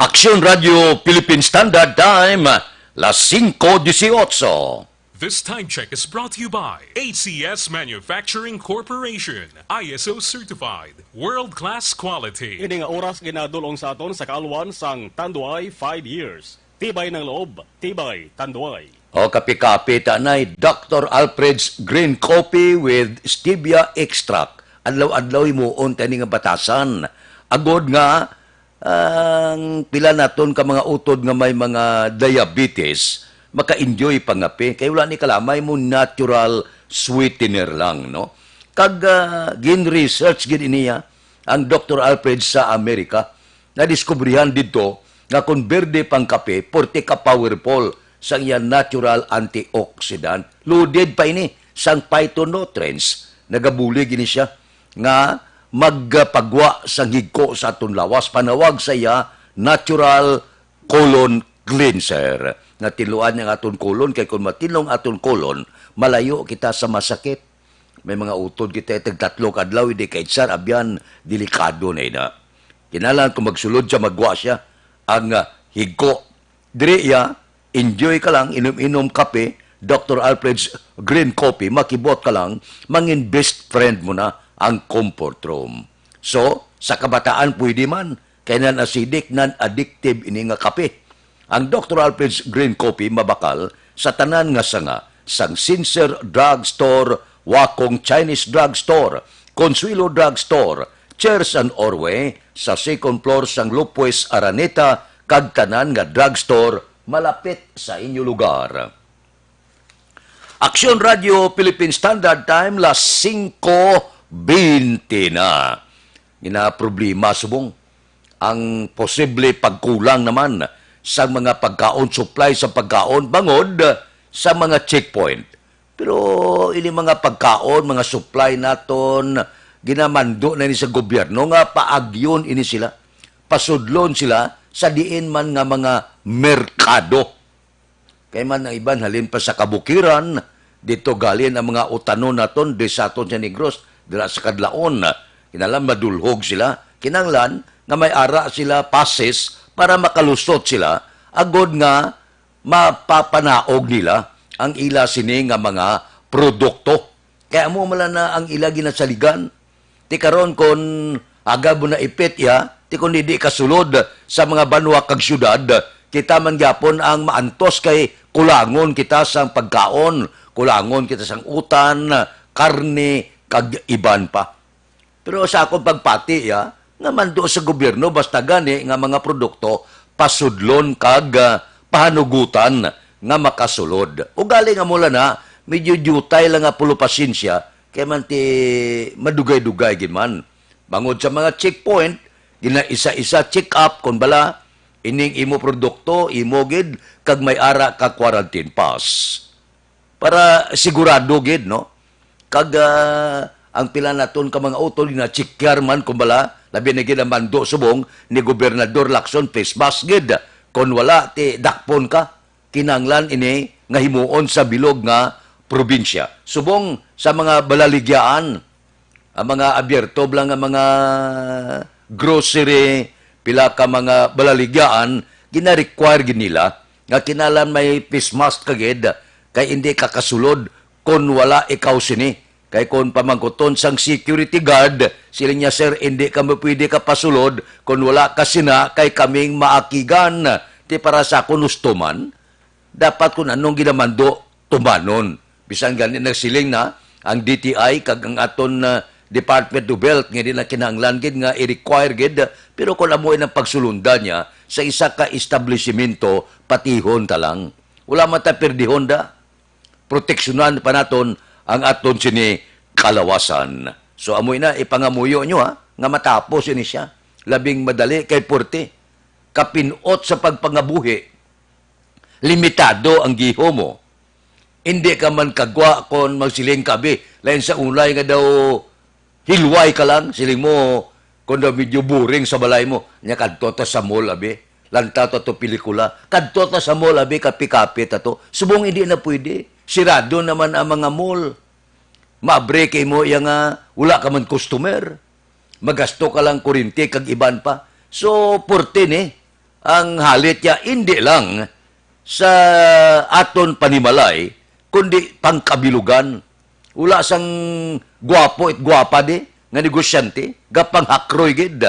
Aksyon Radyo Philippine Standard Time, las singko dieciocho. This time check is brought to you by A C S Manufacturing Corporation, I S O certified, world-class quality. Ini nga oras ginadul-ong sa aton sa kaalwan sang Tanduay five years. Tibay ng loob, tibay Tanduay. O, kape-kape ta anay, Doctor Alfred's Green Coffee with Stevia Extract. Adlaw-adlaw himuon ta ini nga batasan. Agod nga ang pila naton ka mga utod nga may mga diabetes, maka-enjoy pangape. Kay wala ni kalamay mo, natural sweetener lang, no? Kag, ah, gin-research gid iniya ang Doctor Alfred sa Amerika. Nadiskubrihan didto nga kon berde pang kape, porte ka powerful sa iya natural antioxidant. Loaded pa ini sang phytonutrients. Nagabulig ini siya nga magpagwa sang higko sa aton lawas, panawag sa iya natural colon cleanser. Nga tinluan niya ang aton colon, kay kung matinlo ang aton colon, malayo kita sa masakit. May mga utod kita, tagtatlo ka adlaw, hindi ka itsar, abyan, delikado na ina. Kinahanglan kung magsulod siya, magwa siya, ang, ah, higko. Diri iya, enjoy ka lang, inom-inom kape, Doctor Alfred's Green Coffee, makibot ka lang, mangin best friend mo na ang comfort room. So, sa kabataan, pwede man, kay non-acidic, non-addictive ini nga kape. Ang Doctor Alfred's Green Coffee mabakal sa tanan nga sanga, sang Sincere Drug Store, Wakong Chinese Drug Store, Consuelo Drug Store, Chairs and Orway, sa second floor sang Lopez Araneta, kag tanan nga drugstore malapit sa inyo lugar. Aksyon Radyo Philippine Standard Time, las singko bente na. Ginaproblema subong ang posible pagkulang naman sa mga pagkaon, supply sa pagkaon bangod sa mga checkpoint. Pero ini mga pagkaon, mga supply naton, ginamando na ni sa gobyerno nga paagyon ini sila. Pasudlon sila sa diin man nga mga merkado. Kay man ang iban halin pa sa kabukiran, dito galin ang mga utanon naton, di sa aton sa Negros, dira sa Kadlaon. Kinahanglan madulhog sila. Kinahanglan nga may ara sila passes para makalusot sila agod nga mapapanaog nila ang ila sini nga mga produkto. Kay amo man lang na ang ila ginasaligan. Ti karon, kon agab mo na ipit iya, ti kon hindi kasulod sa mga banwa kag syudad, kita man gyapon ang maantos kay kulangon kita sang pagkaon, kulangon kita sang utan, karne, kag iban pa. Pero sa akong pagpati, ya, nga mando sa gobyerno, basta gani nga mga produkto, pasudlon kag, ah, pahanugutan nga makasulod. Ugali nga mula na, medyo diutay lang nga pulo pasensya, kay man ti madugay-dugay gid man. Bangod sa mga checkpoint, gina-isa-isa check up kon bala ining imo produkto, imo gid, kag may ara ka quarantine pass. Para sigurado gid, no? Kag, ah, ang pila naton ka mga utod gina-check man, kumbala, labi na gid ang mando subong ni Gobernador Lacson, face mask gid. Kon wala, ti dakpon ka. Kinahanglan ini nga himuon sa bilog nga probinsya. Subong sa mga balaligyaan, ang mga abierto lang nga mga grocery, pila ka mga balaligyaan, gina-require gid nila nga kinahanglan may face mask ka gid, kay hindi ka kasulod kon wala ikaw sini. Kay kon pamangkuton sang security guard, siling niya, "Sir, hindi kami pwede ka pasulod kon wala ka sina, kay kaming maakigan." Ti para sa akon, husto man. Dapat kung anong ginamando, tumanon. Bisan gani nagsiling na ang D T I kag ang aton, ah, Department of Health nga di na kinahanglan gid nga i-require gid, pero kung amo ang pagsulundan niya sa isa ka establisimento, patihon ta lang. Wala man ta pirdihon da. Proteksyonan pa naton ang aton sini kalawasan. So, amo na, ipangamuyo nyo, ha, nga matapos ini siya. Labing madali kay purti. Kapinot sa pagpangabuhi, limitado ang giho mo. Hindi ka man kagwa kon magsiling ka, bi, lain sa unay nga daw hilway ka lang, siling mo, kon daw medyo boring sa balay mo, nya kadto ta sa mall, abi. Lantaw ta to pelikula. Kadto ta sa mall, abi, kape-kape ta to. Subong hindi na pwede. Sirado naman ang mga mall. Maabre kay mo iya nga wala ka man customer. Magasto ka lang kuryente kag iban pa. So, purti ni ang halit ya, indi lang sa aton panimalay, kundi pangkabilugan. Wala sang gwapo it gwapa di nga negosyante, gapanghakroy gid.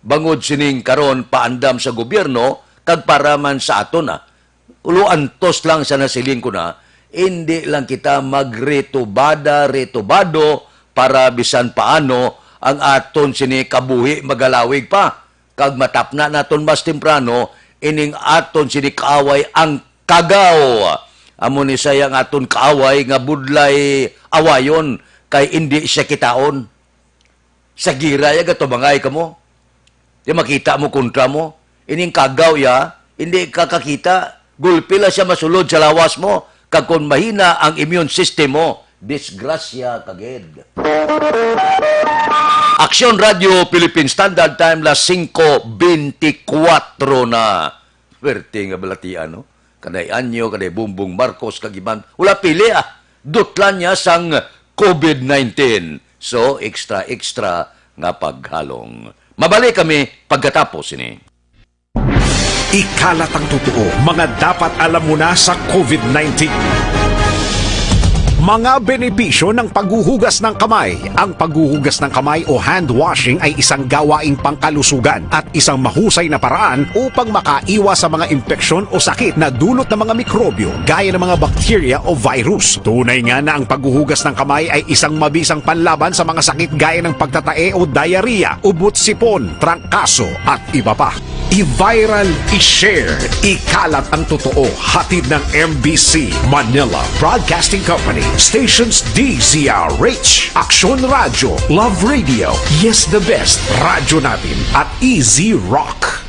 Bangod sining karon paandam sa gobyerno kag para man sa aton, ah. Ulo antos lang sa nasiling ko na, indi lang kita magretubada-retubado para bisan paano ang aton sini kabuhi magalawig pa, kag matapna naton mas temprano ining aton sini kaaway, ang kagaw. Amo ni siya ang aton kaaway nga budlay awayon, kay indi siya kitaon. Sa gira ya gatumangay kamo. Di makita mo kontra mo. Ining kagaw ya, hindi ka kakita. Gulpi lang siya masulod sa lawas mo. Kag kung mahina ang immune system mo, disgrasya ka gid. Aksyon Radio Philippine Standard Time, las singko bentikwatro na. Pwerte nga balatian, no? Kanay Anyo, kanay Bongbong Marcos, kag iban. Wala pili, ah. Dutlan niya sang covid nineteen. So, extra, extra nga paghalong. Mabalik kami pagkatapos ini. Ikalat ang totoo, mga dapat alam mo na sa covid nineteen. Mga benepisyo ng paghuhugas ng kamay. Ang paghuhugas ng kamay o hand washing ay isang gawaing pangkalusugan at isang mahusay na paraan upang makaiwas sa mga impeksyon o sakit na dulot ng mga mikrobyo gaya ng mga bakterya o virus. Tunay nga na ang paghuhugas ng kamay ay isang mabisang panlaban sa mga sakit gaya ng pagtatae o diarrhea, ubot-sipon, trangkaso, at iba pa. I-viral, i-share, ikalat ang totoo. Hatid ng M B C Manila Broadcasting Company, stations D Z R H, Aksyon Radyo, Love Radio, Yes the Best, Radyo Natin, at Easy Rock.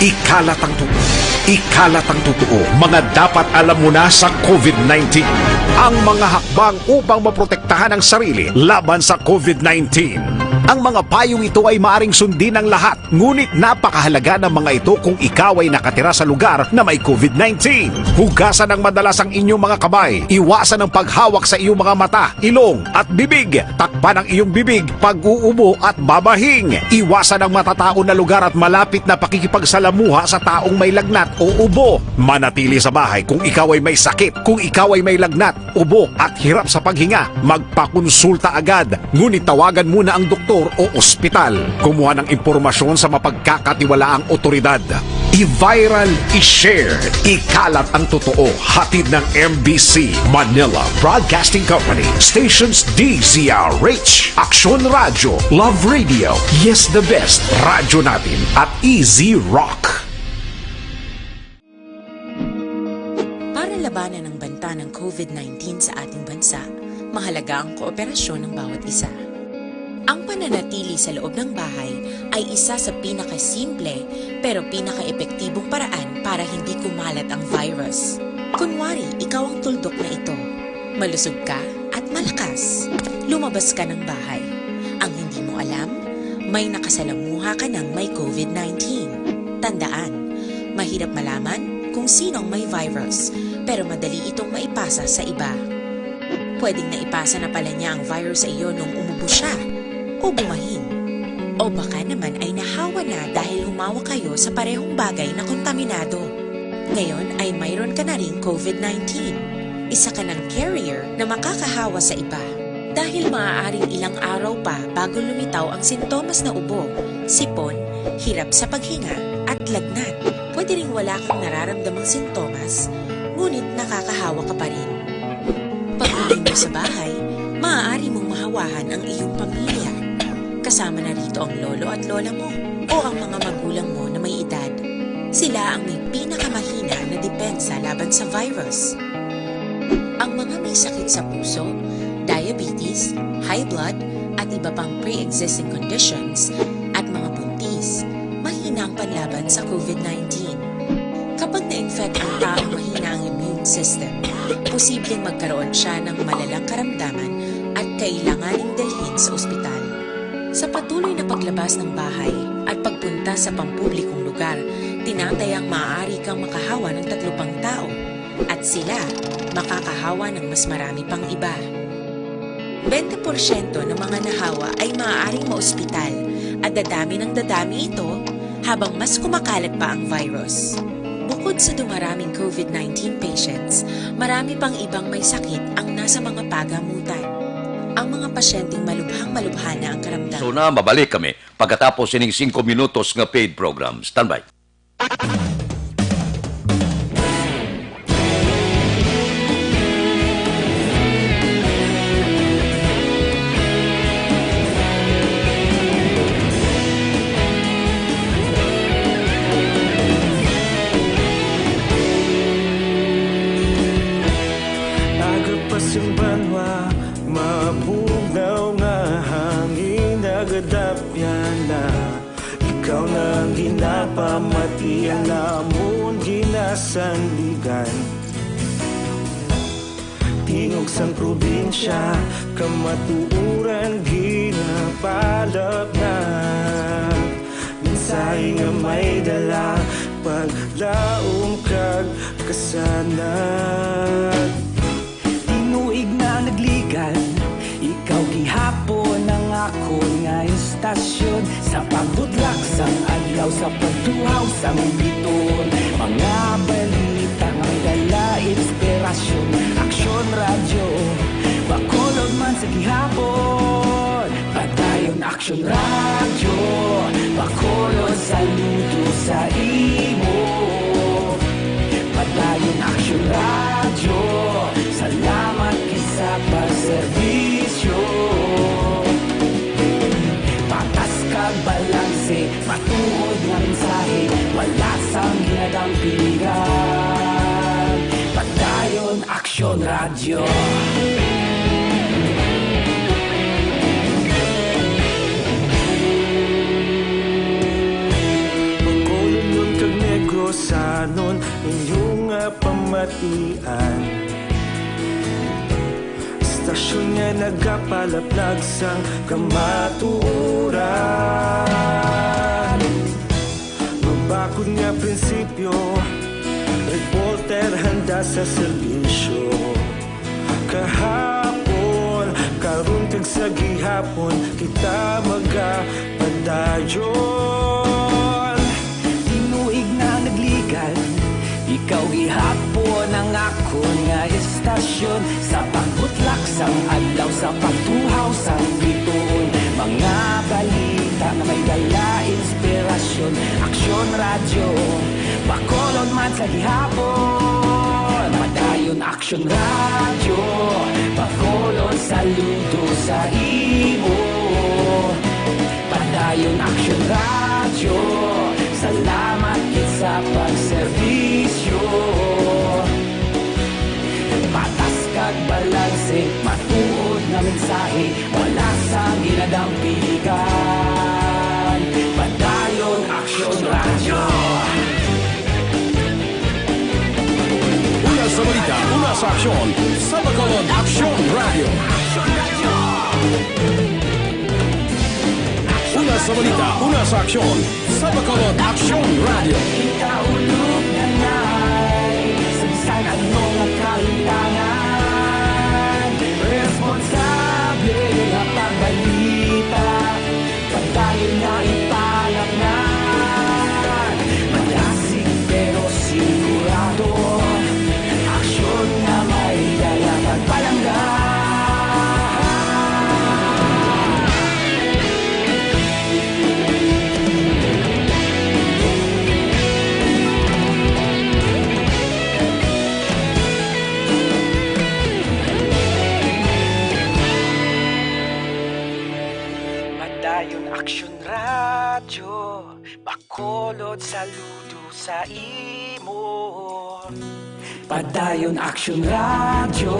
Ikalat ang totoo. Ikalat ang totoo. Mga dapat alam mo na sa covid nineteen. Ang mga hakbang upang maprotektahan ang sarili laban sa covid nineteen. Ang mga payong ito ay maaring sundin ng lahat, ngunit napakahalaga ng mga ito kung ikaw ay nakatira sa lugar na may covid nineteen. Hugasan ng madalas ang inyong mga kamay. Iwasan ang paghawak sa iyong mga mata, ilong, at bibig. Tak- Tapan ang iyong bibig pag-uubo at babahing. Iwasan ang matataon na lugar at malapit na pakikipagsalamuha sa taong may lagnat o ubo. Manatili sa bahay kung ikaw ay may sakit, kung ikaw ay may lagnat, ubo at hirap sa paghinga. Magpakonsulta agad, ngunit tawagan muna ang doktor o ospital. Kumuha ng impormasyon sa mapagkakatiwalaang otoridad. I-viral, i-share, ikalat ang totoo. Hatid ng M B C Manila Broadcasting Company. Stations D Z R H, Aksyon Radyo, Love Radio, Yes the Best, Radyo Natin, at Easy Rock. Para labanan ang banta ng COVID nineteen sa ating bansa, mahalaga ang kooperasyon ng bawat isa. Ang pananatili sa loob ng bahay ay isa sa pinakasimple pero pinakaepektibong paraan para hindi kumalat ang virus. Kunwari, ikaw ang tuldok na ito. Malusog ka at malakas. Lumabas ka ng bahay. Ang hindi mo alam, may nakasalamuha ka ng may COVID nineteen. Tandaan, mahirap malaman kung sino ang may virus, pero madali itong maipasa sa iba. Pwedeng naipasa na pala niya ang virus sa iyo nung umubo siya o bumahin. O baka naman ay nahawa na dahil humawak kayo sa parehong bagay na kontaminado. Ngayon ay mayroon ka na ring COVID nineteen. Isa ka ng carrier na makakahawa sa iba. Dahil maaaring ilang araw pa bago lumitaw ang sintomas na ubo, sipon, hirap sa paghinga, at lagnat. Pwede ring wala kang nararamdamang sintomas, ngunit nakakahawa ka pa rin. Pag-uwi mo sa bahay, maaari mong mahawahan ang iyong pamilya. Kasama na rito ang lolo at lola mo o ang mga magulang mo na may edad. Sila ang may pinakamahina na depensa laban sa virus. Ang mga may sakit sa puso, diabetes, high blood, at iba pang pre-existing conditions, at mga buntis, mahina ang panlaban sa COVID nineteen. Kapag na-infect ang taong mahina ang immune system, posibleng magkaroon siya ng malalang karamdaman at kailanganing dalhin sa ospital. Sa patuloy na paglabas ng bahay at pagpunta sa pampublikong lugar, tinatayang maaari kang makahawa ng tatlo pang tao at sila makakahawa ng mas marami pang iba. Bente porsyento ng mga nahawa ay maaaring maospital at dadami ng dadami ito habang mas kumakalat pa ang virus. Bukod sa dumaraming COVID nineteen patients, marami pang ibang may sakit ang nasa mga pagamutan. Ang mga pasyenteng malubhang-malubha na ang karamdaman. So na, mabalik kami pagkatapos sining singko minutos nga paid program. Standby. Aga pa sing banwa, mabugnaw nga hangin, nagadapyan na. Ikaw na ang ginapamati, ang amon ginasandigan. Tingog sang probinsya, kamatuoran ginapalapnag. Mensahe nga may dala, paglaom kag kasanag. Tinuig na nagligad, ikaw gihapon ang akon nga istasyon. Sa pagbutlak sang adlaw, sa pagtuhaw sang biton, mga balita nga dala inspirasyon. Aksyon Radyo, Bacolod man sa gihapon. Padayon Aksyon Radyo, Bacolod, saludo sa imo. Padayon Aksyon Radyo, salamat kay sa pagserbisyo. Patas kag balanse, matuod nga mensahe, wala sang ginadampingan. Padayon Aksyon Radyo. Bacolod kag Negros, sanon inyo nga pamatian. Istasyon nga nagapalaplag sang kamatuoran. Mabakod nga prinsipyo, reporter handa sa serbisyo. Kahapon, karon kag sa Gihapon kita magapadayon. Tinuig na nagligan, ikaw gihapon ang akon nga istasyon. Sa pagbutlak sang adlaw, sa pagtuhaw sang bituon, mga balita nga may dala inspirasyon. Aksyon Radyo, Bacolod man sa gihapon. Padayon Aksyon Radyo, Bacolod, saludo sa imo. Padayon Aksyon Radyo, salamat gid sa pagserbisyo. Patas kag balanse, matuod nga mensahe, wala sang ginadampigan. Padayon Aksyon Radyo. Una sa balita, una sa aksyon, sa Bacolod Aksyon Radyo. Una sa balita, una sa aksyon, sa Bacolod Aksyon Radyo. Kita ulog na nay, sa bisan ano nga kahitangan, responsable nga pagbalita. Padayon nga ipalatngan, malasig pero sigurado. Aksyon nga may dala kag palangga. Padayon Aksyon Radyo, Bacolod, saludo sa imo. Padayon Aksyon Radyo,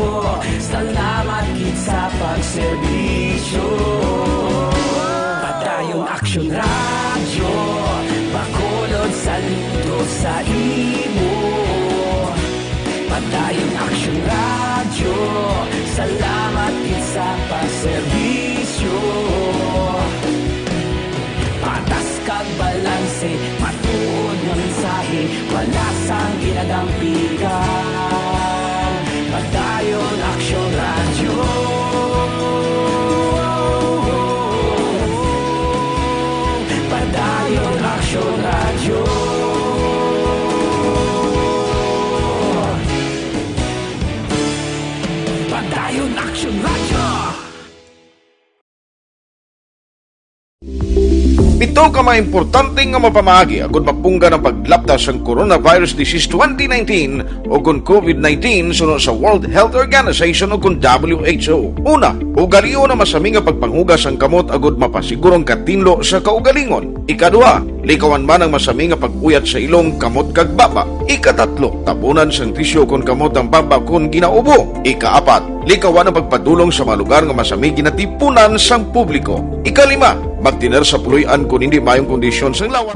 salamat gid sa pagserbisyo. Padayon Aksyon Radyo, Bacolod, saludo sa imo. Padayon Aksyon Radyo, salamat gid sa pagserbisyo. Patas kag balanse, matuod nga mensahe, wala sang ginadampigan. Padayon Aksyon Radyo. Padayon Aksyon Radyo. Padayon Aksyon Radyo. Pito ka mga importante nga mapamaagi agud mapunggan ang paglapta sang coronavirus disease twenty nineteen o kon COVID nineteen suno sa World Health Organization o kon W H O. Una, ugalion ang masami nga pagpanghugas sang kamot agud mapasiguro ang katinlo sa kaugalingon. Ikaduha, likawan man ang masami nga pag-uyat sa ilong, kamot kag baba. Ikatatlo, tabunan sang tisyu kon kamot ang baba kon ginaubo. Ikaapat, likawan ang pagpadulong sa mga lugar nga masami ginatipunan sang publiko. Ikalima, magtener sa puloy-an kon hindi maayong kondisyon sang lawas.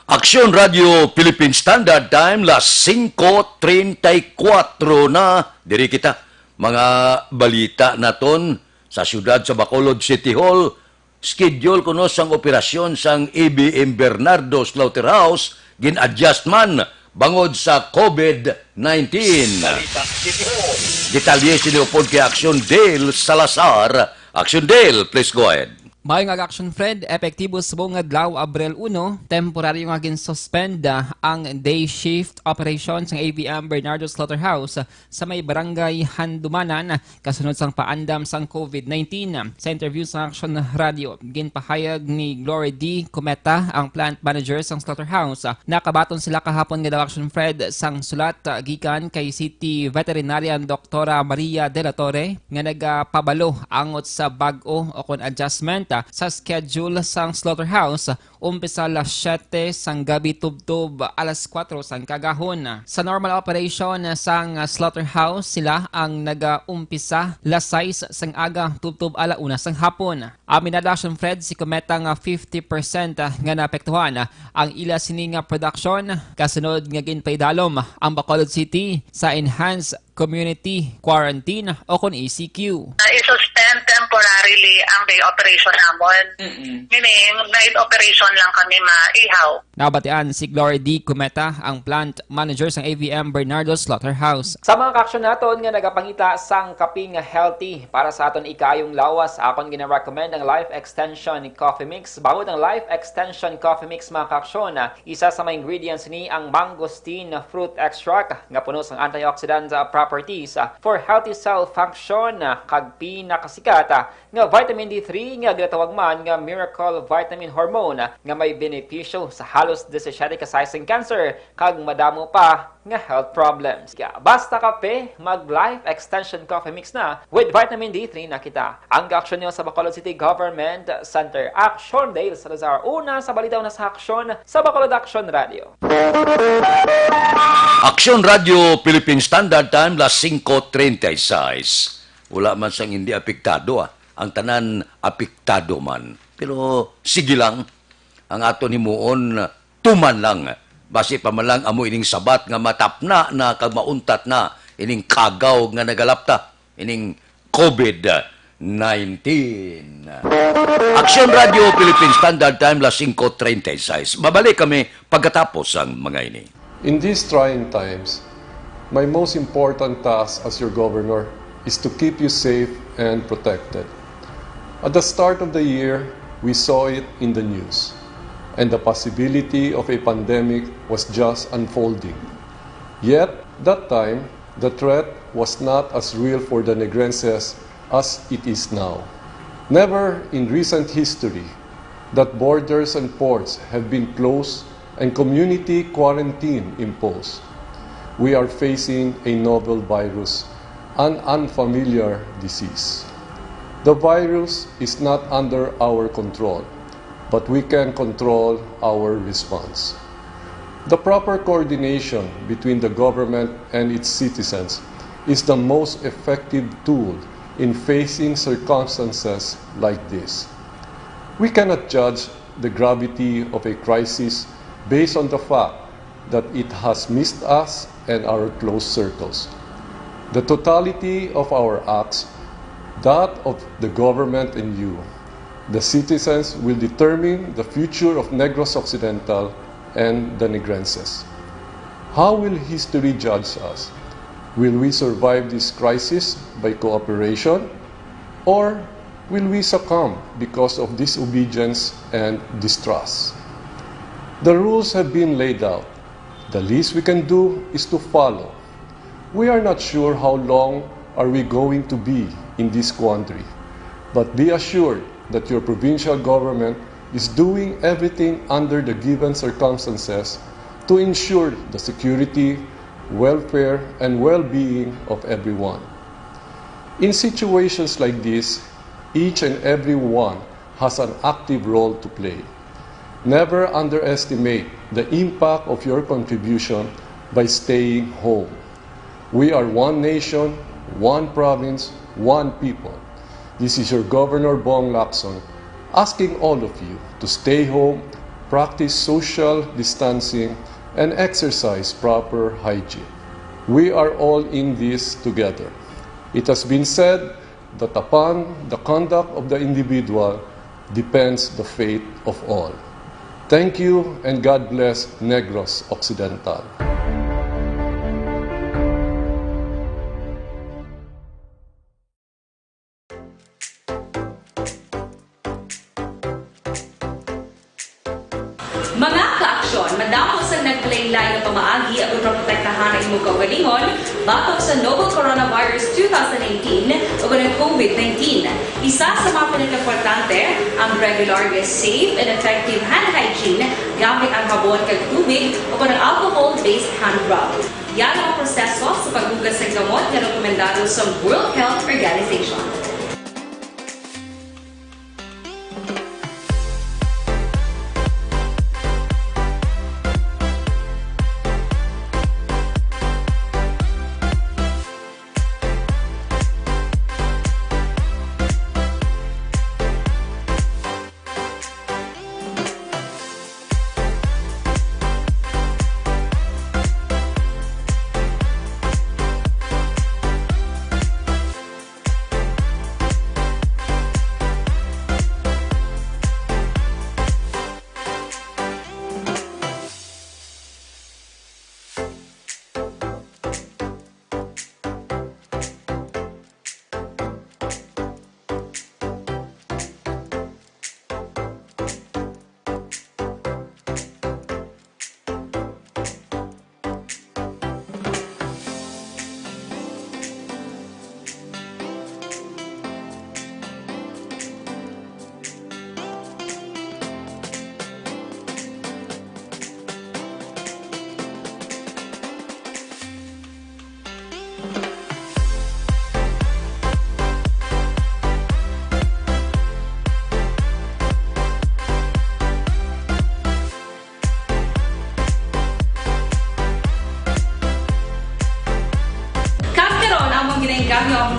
Aksyon Radio Philippine Standard Time, las singko treinta y cuatro na. Diri kita, mga balita naton sa siyudad sa Bacolod City Hall. Schedule kuno sang operasyon sang A B M Bernardo Slaughterhouse gin-adjust man bangod sa COVID nineteen. Balita City Hall. Detalye sini upod kay Action Dale Salazar. Action Dale, please go ahead. Maayong aga, Action Fred. Epektibo subong adlaw, Abril uno, temporaryo nga gin-suspend, ah, ang day shift operation sang A B M Bernardo Slaughterhouse sa may Barangay Handumanan, kasunod sang paandam sang COVID nineteen. Sa interview sa Action Radio, ginpahayag ni Glory D. Cometa, ang plant manager sang slaughterhouse. Nakabaton sila kahapon nga daw, Action Fred, sang sulat, ah, gikan kay City Veterinarian Doktora Maria de la Torre nga nagapabalo angot sa bag-o o kon adjustment, ah, sa schedule sang slaughterhouse. Umpisa las siete sang gabi tubtob alas kuwatro sang kaagahon. Sa normal operation sang slaughterhouse, sila ang nagaumpisa las sais sang aga tubtob ala una sang hapon. Aminado, Action Fred, si Cometa nga fifty percent nga naapektuhan ang ila sini nga production, kasunod nga ginpaidalom ang Bacolod City sa enhanced community quarantine o kon E C Q. Uh, i-suspend temporarily Really, ang day operation namon. Mm-mm. Meaning, night operation lang kami maihaw. Nabatian si Glory D. Cumeta, ang plant manager sang A V M Bernardo Slaughterhouse. Sa mga kaaksyon naton nga nagapangita sang kape nga healthy para sa aton ikaayong lawas, akon gina-recommend ang Life Extension Coffee Mix. Bangod ang Life Extension Coffee Mix, mga kaaksyon, isa sa mga ingredients ni ang mangosteen fruit extract nga puno sang antioxidant properties for healthy cell function, kag pinakasikat nga vitamin D three nga ginatawag man nga miracle vitamin hormone nga may benepisyo sa halos disisiete ka size sang cancer kag madamo pa nga health problems. Kaya basta kape, mag Life Extension Coffee Mix na with vitamin D three na kita. Ang kaaksyon niyo sa Bacolod City Government Center. Aksyon, Dale Salazar. Una sa balita, una sa aksyon sa Bacolod Aksyon Radio. Aksyon Radio Philippine Standard Time, las singko treinta y seis. Wala man sang hindi apektado, ah. Ang tanan apektado man. Pero sige lang, ang aton himuon, tuman lang. Basi pa man lang amo ining sabat nga matapna na kag mauntat na ining kagaw nga nagalapta, ining covid nineteen. Aksyon Radio Philippine Standard Time, las singko treinta y seis. Babalik kami pagkatapos sang mga ini. In these trying times, my most important task as your governor is to keep you safe and protected. At the start of the year, we saw it in the news, and the possibility of a pandemic was just unfolding. Yet, that time, the threat was not as real for the Negrenses as it is now. Never in recent history that borders and ports have been closed and community quarantine imposed. We are facing a novel virus, an unfamiliar disease. The virus is not under our control, but we can control our response. The proper coordination between the government and its citizens is the most effective tool in facing circumstances like this. We cannot judge the gravity of a crisis based on the fact that it has missed us and our close circles. The totality of our acts, that of the government and you, the citizens, will determine the future of Negros Occidental and the Negrenses. How will history judge us? Will we survive this crisis by cooperation, or will we succumb because of disobedience and distrust? The rules have been laid out. The least we can do is to follow. We are not sure how long are we going to be in this quandary, but be assured that your provincial government is doing everything under the given circumstances to ensure the security, welfare, and well-being of everyone. In situations like this, each and every one has an active role to play. Never underestimate the impact of your contribution by staying home. We are one nation, one province, one people. This is your Governor Bong Lacson asking all of you to stay home, practice social distancing, and exercise proper hygiene. We are all in this together. It has been said that upon the conduct of the individual depends the fate of all. Thank you and God bless Negros Occidental. Mga kaaksyon, madamo sang naglain-lain nga pamaagi aron maprotektahan ang imong kaugalingon batok sa novel coronavirus two thousand nineteen o ang covid nineteen. Isa sa mga pinakaimportante ang regular nga safe and effective hand hygiene gamit ang habon kag tubig o ang alcohol-based hand rub. Yara ang proseso sa paghugas sang gamot nga rekomendado sa World Health Organization.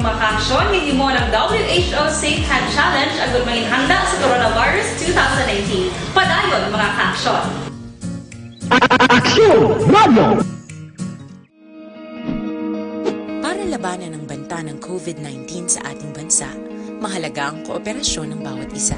Mga kaaksyon, hinimo ang W H O Safe Hand Challenge agud manginhanda sa coronavirus two thousand nineteen. Padayon, mga kaaksyon. Aksyon Radio! Para labanan ang banta ng COVID nineteen sa ating bansa, mahalaga ang kooperasyon ng bawat isa.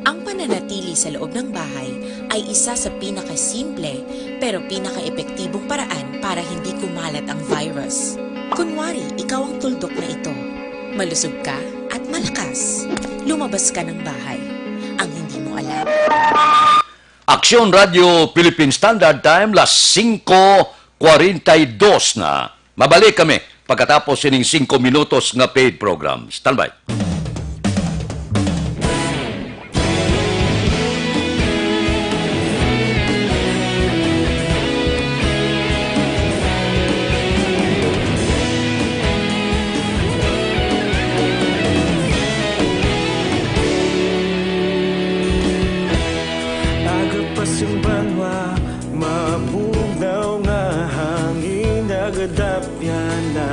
Ang pananatili sa loob ng bahay ay isa sa pinakasimple pero pinakaepektibong paraan para hindi kumalat ang virus. Kunwari, ikaw ang tuldok na ito. Malusog ka at malakas. Lumabas ka ng bahay. Ang hindi mo alam. Aksyon Radio Philippine Standard Time, las singko kwarenta y dos na. Mabalik kami pagkatapos sining singko minutos nga paid program. Standby. Aga pa sing banwa, mabugnaw nga hangin nagadapyan na.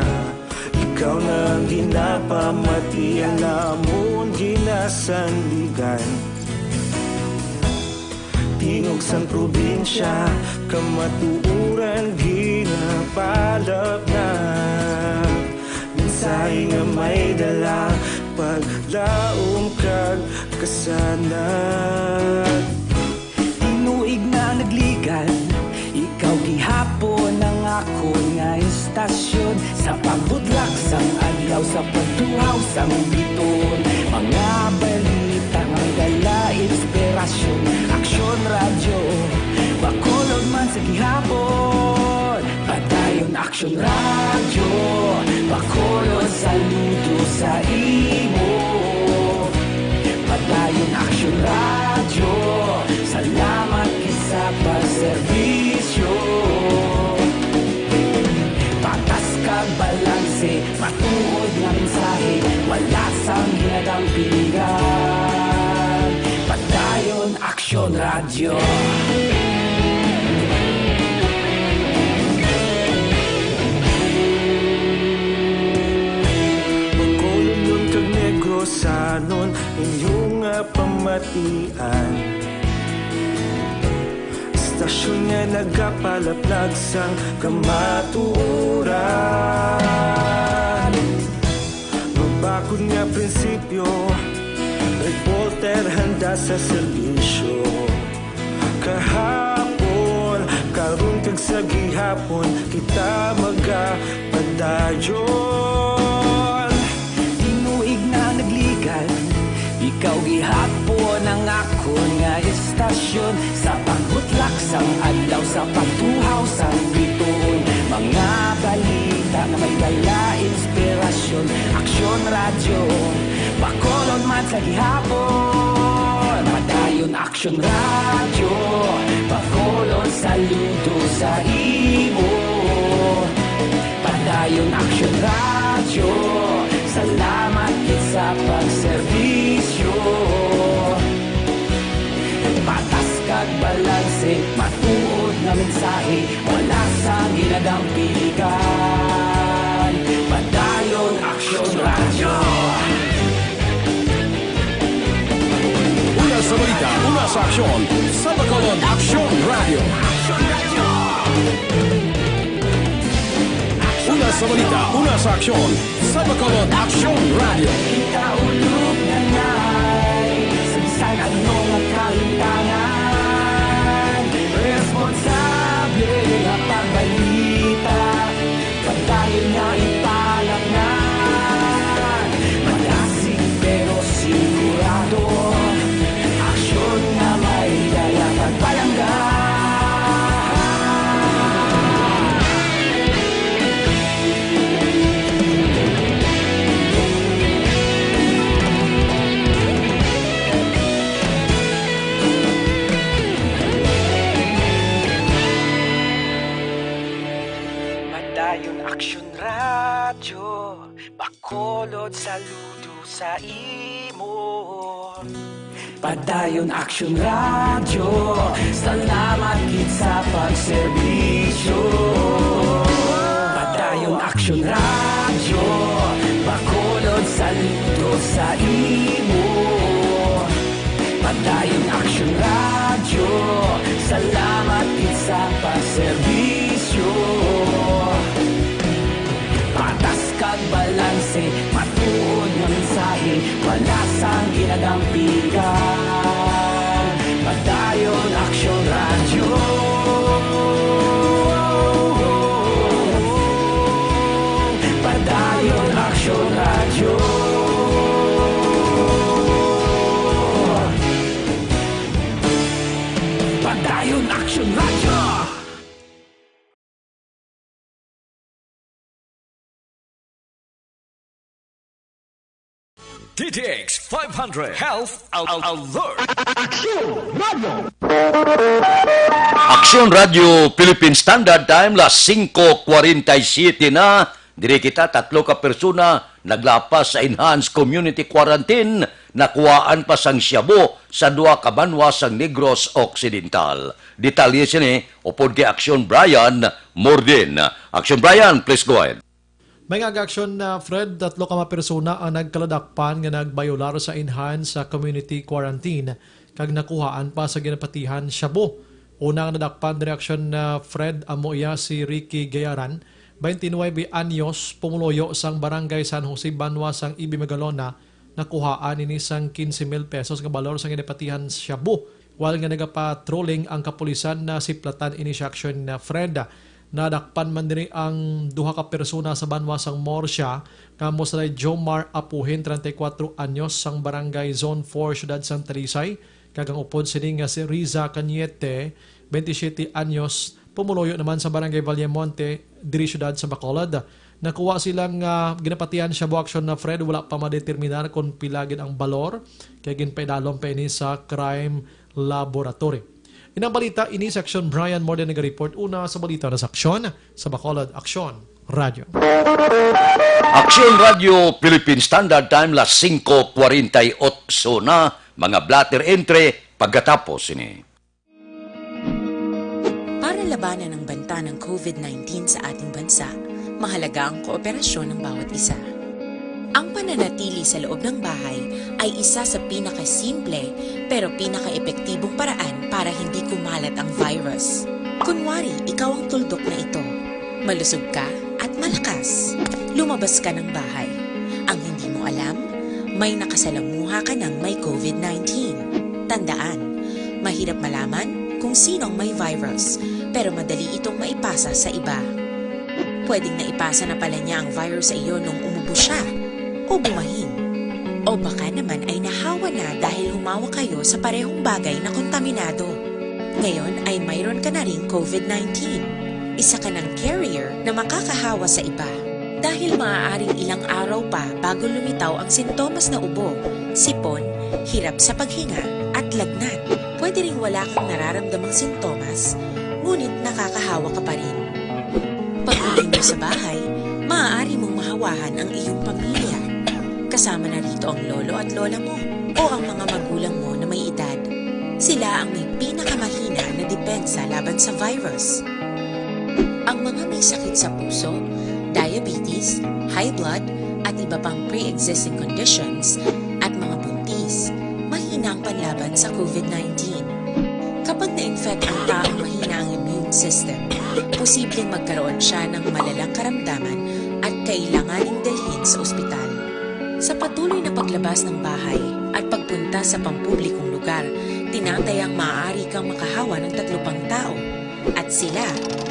Ikaw na ang ginapamati, ang amon ginasandigan. Tingog sang probinsya, kamatuoran ginapalapnag. Mensahe nga may dala, paglaom kag kasanag. Tinuig na nagligad, ikaw gihapon ang akon nga istasyon. Sa pagbutlak sang adlaw, sa pagtuhaw sang biton, mga balita nga may dala inspirasyon. Aksyon Radyo, Bacolod man sa gihapon. Padayon Aksyon Radyo, Bacolod, saludo sa imo. Padayon Aksyon Radyo, salamat gid sa pagserbisyo. Patas kag balanse, matuod nga mensahe, wala sang hinadang piligan. Padayon Aksyon Radyo. Bacolodnon kag Negrosanon, inyo nga pamatian. Istasyon nga nagapalaplag sang kamatuoran. Mabakod nga prinsipyo, reporter handa sa serbisyo. Kahapon, karon kag sa gihapon, kita magapadayon. Tinuig na nagligad, ikaw gihapon ang akon nga istasyon. Sa pagbutlak sang adlaw, sa pagtuhaw sang bituon, mga balita nga may dala inspirasyon. Aksyon Radyo, Bacolod man sa gihapon. Padayon Aksyon Radyo, Bacolod, saludo sa imo. Padayon Aksyon Radyo, salamat gid sa pagserbisyo. Patas kag balanse, matuod nga mensahe, wala sang hinadang piligan. Padayon Aksyon Radyo. Una sa balita, una sa aksyon, sa Bacolod Aksyon Radio. Una sa balita, una sa aksyon, sa Bacolod Aksyon Radio. Kita ulog na nay, sa bisan ano nga kalimtangan, responsable nga pagbalita. Padayon nga ipalapngan, madasig pero sigurado. Aksyon nga may dala pagpalangga. Padayon Aksyon Radyo, Bacolod, saludo sa imo. Padayon Aksyon Radyo, salamat gid sa pagserbisyo. Padayon Aksyon Radyo, Bisyo. Patas kag balanse, matuod nga mensahe, wala sang ginadampigan. Padayon Aksyon Radyo. Padayon Aksyon Radyo. Padayon Aksyon Radyo. D T X five hundred Health Al- Alert. Aksyon Radyo. Aksyon Radyo Philippine Standard Time, las singko kwarenta y siyete na. Diri kita, tatlo ka persona naglapas sa enhanced community quarantine, nakuhaan pa sang shabu sa duha ka banwa sang Negros Occidental. Detalye sini upod kay Aksyon Brian Morden. Aksyon Brian, please go ahead. May nga aksyon na, Fred, tatlo ka mga persona ang nagkaladakpan nga nagbayolar sa enhanced sa community quarantine kag nakuhaan pa sa ginapatihan shabu. Una nga nadakpan diri aksyon na, Fred, amo iya si Ricky Gayaran, twenty-nine anyos, pumuluyo sang Barangay San Jose, banwa sang Ibi Magalona, nakuhaan ini sang quince mil pesos nga balor sa ginapatihan shabu. While nga nagapatrolling ang kapulisan, nasiplatan ini sa aksyon na, Fred. Nadakpan man diri ang duha ka persona sa banwa sang Murcia, nga amo sila Jomar Apuhin, treinta y cuatro anyos, sang Barangay Zone four, Siyudad sang Talisay, kag ang upod sini nga si Riza Cañete, twenty-siete anyos, pumuluyo naman sa Barangay Vallemonte, diri siyudad sa Bacolod. Nakuha sila nga ginapatihan shabu aksyon na, Fred, wala pa madeterminar kon pila gid ang balor, kay ginpaidalom pa ini sa crime laboratory. Inang balita ini sa aksyon, Brian Morden naga-report. Una sa balita na sa aksyon, sa Bacolod Aksyon Radyo. Aksyon Radyo Philippine Standard Time, las singko kwarenta y ocho na, mga blotter entry pagkatapos ini. Para labanan ang banta ng COVID nineteen sa ating bansa, mahalaga ang kooperasyon ng bawat isa. Ang pananatili sa loob ng bahay ay isa sa pinakasimple pero pinakaepektibong paraan para hindi kumalat ang virus. Kunwari, ikaw ang tuldok na ito. Malusog ka at malakas. Lumabas ka ng bahay. Ang hindi mo alam, may nakasalamuha ka ng may COVID nineteen. Tandaan, mahirap malaman kung sino ang may virus, pero madali itong maipasa sa iba. Pwedeng naipasa na pala niya ang virus sa iyo nung umubo siya o bumahin. O baka naman ay nahawa na dahil humawak kayo sa parehong bagay na kontaminado. Ngayon ay mayroon ka na ring COVID nineteen. Isa ka ng carrier na makakahawa sa iba. Dahil maaaring ilang araw pa bago lumitaw ang sintomas na ubo, sipon, hirap sa paghinga, at lagnat. Pwede ring wala kang nararamdamang sintomas, ngunit nakakahawa ka pa rin. Pag-uwi mo sa bahay, maaari mong mahawahan ang iyong pamilya. Kasama na rito ang lolo at lola mo o ang mga magulang mo na may edad. Sila ang may pinakamahina na depensa laban sa virus. Ang mga may sakit sa puso, diabetes, high blood, at iba pang pre-existing conditions, at mga buntis, mahina ang panlaban sa COVID nineteen. Kapag na-infect ang taong mahina ang immune system, posibleng magkaroon siya ng malalang karamdaman at kailanganing dalhin sa ospital. Sa patuloy na paglabas ng bahay at pagpunta sa pampublikong lugar, tinatayang maaari kang makahawa ng tatlo pang tao, at sila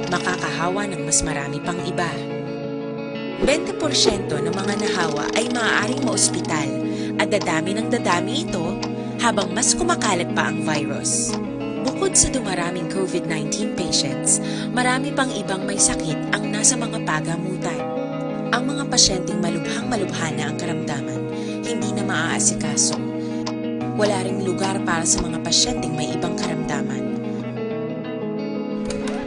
makakahawa ng mas marami pang iba. Bente porsyento ng mga nahawa ay maaaring maospital at dadami ng dadami ito habang mas kumakalat pa ang virus. Bukod sa dumaraming COVID nineteen patients, marami pang ibang may sakit ang nasa mga pagamutan. Ang mga pasyenteng malubhang-malubha na ang karamdaman, hindi na maaasikaso. Wala ring lugar para sa mga pasyenteng may ibang karamdaman.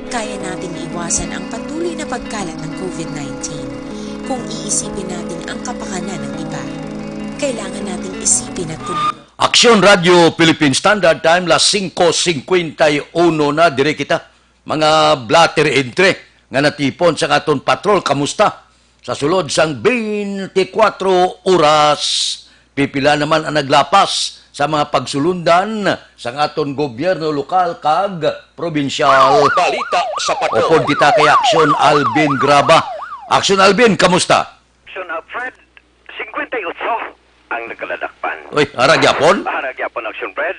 Kaya nating iwasan ang patuloy na pagkalat ng COVID nineteen kung iisipin natin ang kapakanan ng iba. Kailangan nating isipin at tumulong. Aksyon Radyo Philippine Standard Time, las singko singkwenta y uno na, diri kita, mga blotter entry nga natipon sa aton patrol. Kamusta? Sa sulod sang twenty-four oras, pipila naman ang naglapas sa mga pagsulundan sang aton gobyerno lokal kag probinsyal. Balita sa Patrol. Upod kita kay Action Alvin Graba. Action Alvin, kamusta? Action Alfred, singkwenta y otso ang nagkaladakpan. Uy, ara gyapon? Ara gyapon, Action Fred.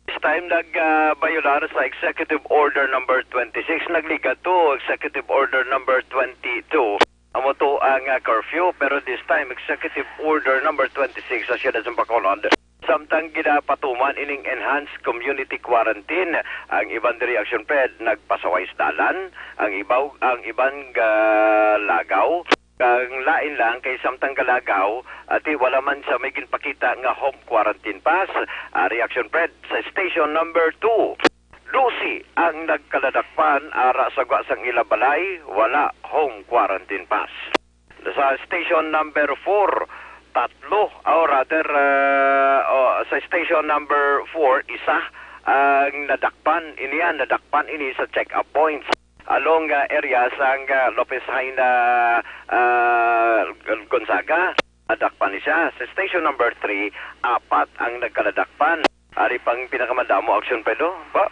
This time, nag, ah, bayular sa Executive Order Number twenty-six, nagligat to Executive Order Number twenty-two. Amo to ang, ah, curfew, pero this time, Executive Order Number twenty-six sa siyudad sa Bacolod. Samtang ginapatuman ining enhanced community quarantine, ang iban diri, Action Fred, nagpasaway sa dalan, ang ibaw, ang iban galagaw, ang lain lang kay samtang galagaw, ati wala man sa may ginpakita nga home quarantine pass. Ari, Action Fred, sa station number two, dose ang nagkaladakpan ara sa gwa sang ila balay, wala home quarantine pass. Sa station number four, tatlo, or rather, uh, oh, sa station number four, isa ang nadakpan. Ini yan, nadakpan ini sa check-up points along, uh, area sang, uh, Lopez Jaena, uh, Gonzaga. Nadakpan ni siya. Sa station number three, apat ang nagkaladakpan. Ari pang pinakamadamo, Action Fred, no? Ba,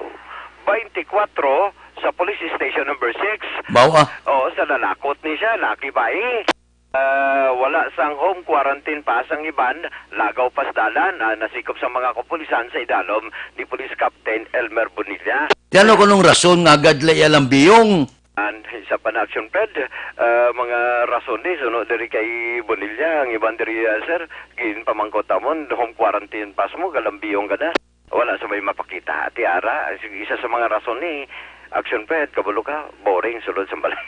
twenty-four sa Police Station Number six. Baw, ah. Oo, sa lalakot ni siya, laki ba eh? Ah, wala sang home quarantine pass ang iban, lagaw pa sa dalan, ah, nasikop sa mga kapulisan sa idalom ni Police Captain Elmer Bonilla. Ti ano kunong rason nga agad la iya lambiyong? An, isa pa na, Action Fred, ah, mga rason ni suno diri kay Bonilla, ang iban diri, ah, sir, ginpamangkot amon, home quarantine pass mo, galambiyong ka na. Wala sa may mapakita. Ti ara, ang sig-, isa sa mga rason ni Action Fred, kabalo ka, boring sulod sa balay.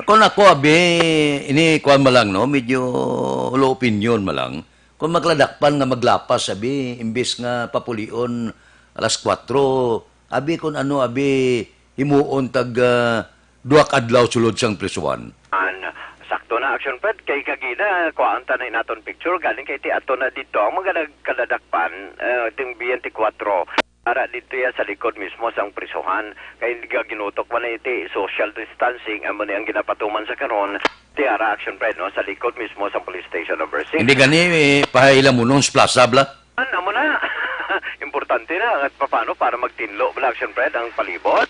Kung ako, abi, ini kuwan man lang, no? Medyo ulo opinyon man lang. Kung magladakpan nga maglapas, abi, imbis nga papulion alas kuwatro, abi, kung ano, abi, himuon tag, ah, duha ka adlaw sulod sang prisuhan. An, sakto na, Action Fred, kay kagina, kuhaan ta na naton picture, galing kay ti ato na dito, ang mga nagkaladakpan, eh, ting twenty-four, ara dito ya sa likod mismo sang prisuhan, kay ginutok man na iti social distancing, amo ni ang ginapatuman sa karon, ti ara, Action Fred, no, sa likod mismo sang police station number six. Hindi gani, eh, pahaila mo nung sa plaza, bla? An, amo na. Importante na, at paano para magtinlo, bla, Action Fred, ang palibot.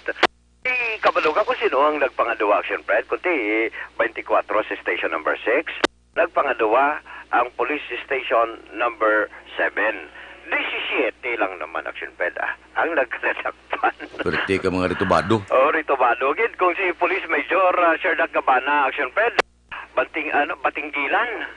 Di kabalo ka kung sino ang nagpangadwa, Action Fred, kundi twenty-four sa station number six. Nagpangadwa ang police station number seven. Disisiete lang naman, Action Fred, ah, ang nagkadakpan. Perte ka mga ritubado. Oh, ritubado gid. Kung si Police Major, ah, Sherlock Gabana, Action Fred, bating, ano, batinggilan.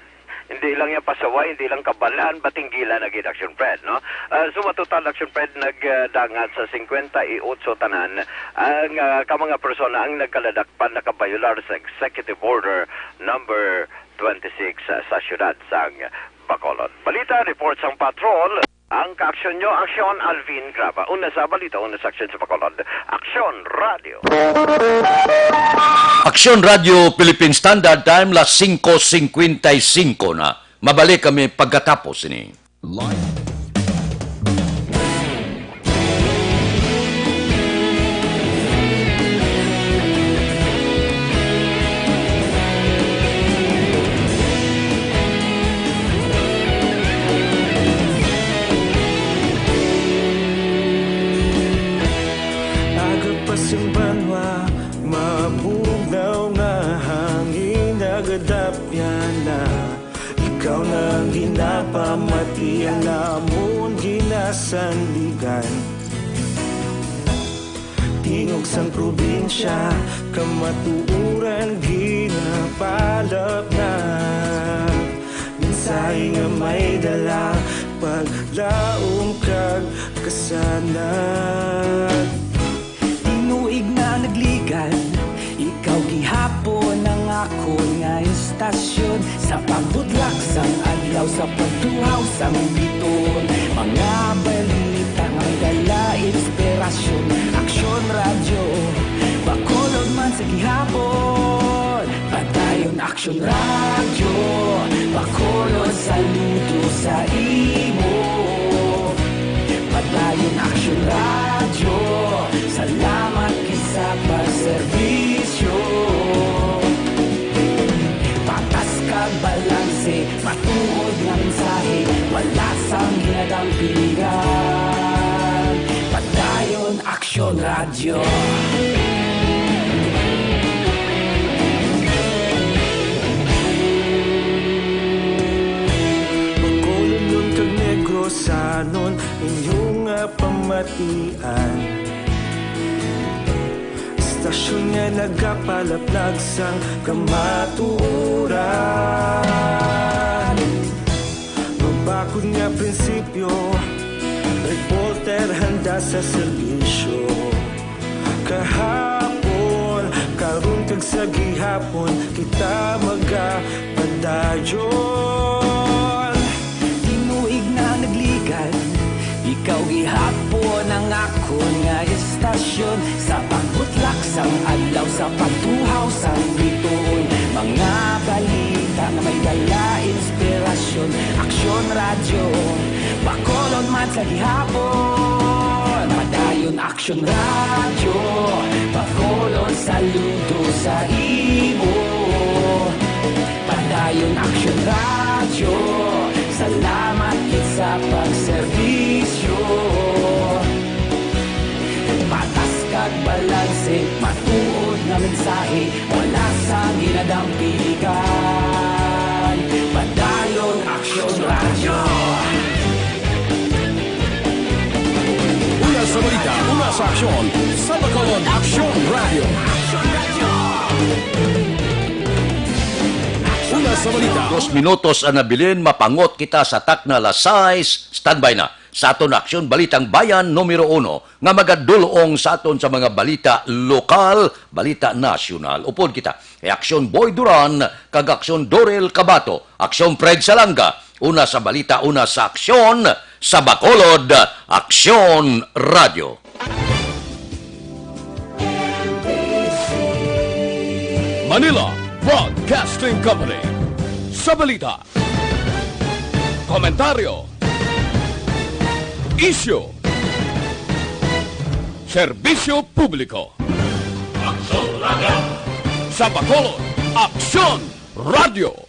Hindi lang yan pasaway, hindi lang kabalan, batinggilan na gid, Action Fred, no? Ah, so, matotal, Action Fred, nagdangat sa singkwenta y otso tanan ang, ah, ka mga persona ang nagkaladakpan, nakabayular sa Executive Order number twenty-six sa siyudad sang Bacolod. Balita, report sang patrol. Ang kaaksyon nyo, Aksyon Alvin Graba. Una sa balita, una sa aksyon sa Bacolod. Aksyon Radio. Aksyon Radio Philippine Standard Time, las singko singkwenta y singko na. Mabalik kami pagkatapos ini. Live. Aga pa sing banwa, mabugnaw nga hangin, nagadapyan na. Ikaw na ang ginapamati, ang amon ginasandigan. Tingog sang probinsya, kamatuoran ginapalapnag. Mensahe nga may dala, paglaom kag kasanag. Tinuig na nagligan, ikaw gihapon ang akon nga istasyon. Sa pagbudlak sang adlaw, sa pagtuhaw sang biton, mga balita nga dala inspirasyon. Aksyon Radyo, Bacolod man sa gihapon. Padayon Aksyon Radyo, Bacolod, saludo sa imo. Padayon Aksyon Radyo, salamat gid sa pagserbisyo. Patas kag balanse, matuod nga mensahe, wala sang ginadam Padayon Aksyon Radyo. Bacolodnon kag Negrosanon, inyo nga pamatian. Estasyon nga nagapalaplag sang kamatuoran. Mabakod nga prinsipyo, reporter handa sa serbisyo. Kahapon, karon kag sa gihapon, kita magapadayon. Tinuig na nagligad, ikaw gihapon ang akon nga estasyon. Sa pagbutlak sang adlaw, sa pagtuhaw sang bituon, mga balita nga may dala inspirasyon. Aksyon Radyo, Bacolod man sa gihapon. Padayon Aksyon Radyo, Bacolod saludo sa imo. Padayon Aksyon Radyo, salamat gid sa pagserbisyo. Patas kag balanse, matuod nga mensahe, wala sang ginadampigan. Padayon Aksyon Radyo. Una sa balita, una sa aksyon, sa Bacolod Aksyon Radyo. Una sa balita. Dos minutos ang nabilin, mapangot kita sa takna alas sais. Standby na sa aton Aksyon Balitang Bayan numero uno nga magadul-ong sa aton sa mga balita lokal, balita nasyonal. Upod kita kay Aksyon Boy Duran kag Aksyon Dorel Cabato, Aksyon Fred Salanga. Una sa balita, una sa aksyon, sa Bacolod, Aksyon Radyo. Manila Broadcasting Company. Sa balita, komentaryo, isyu, serbisyo publiko. Aksyon Radyo. Sa Bacolod, Aksyon Radyo.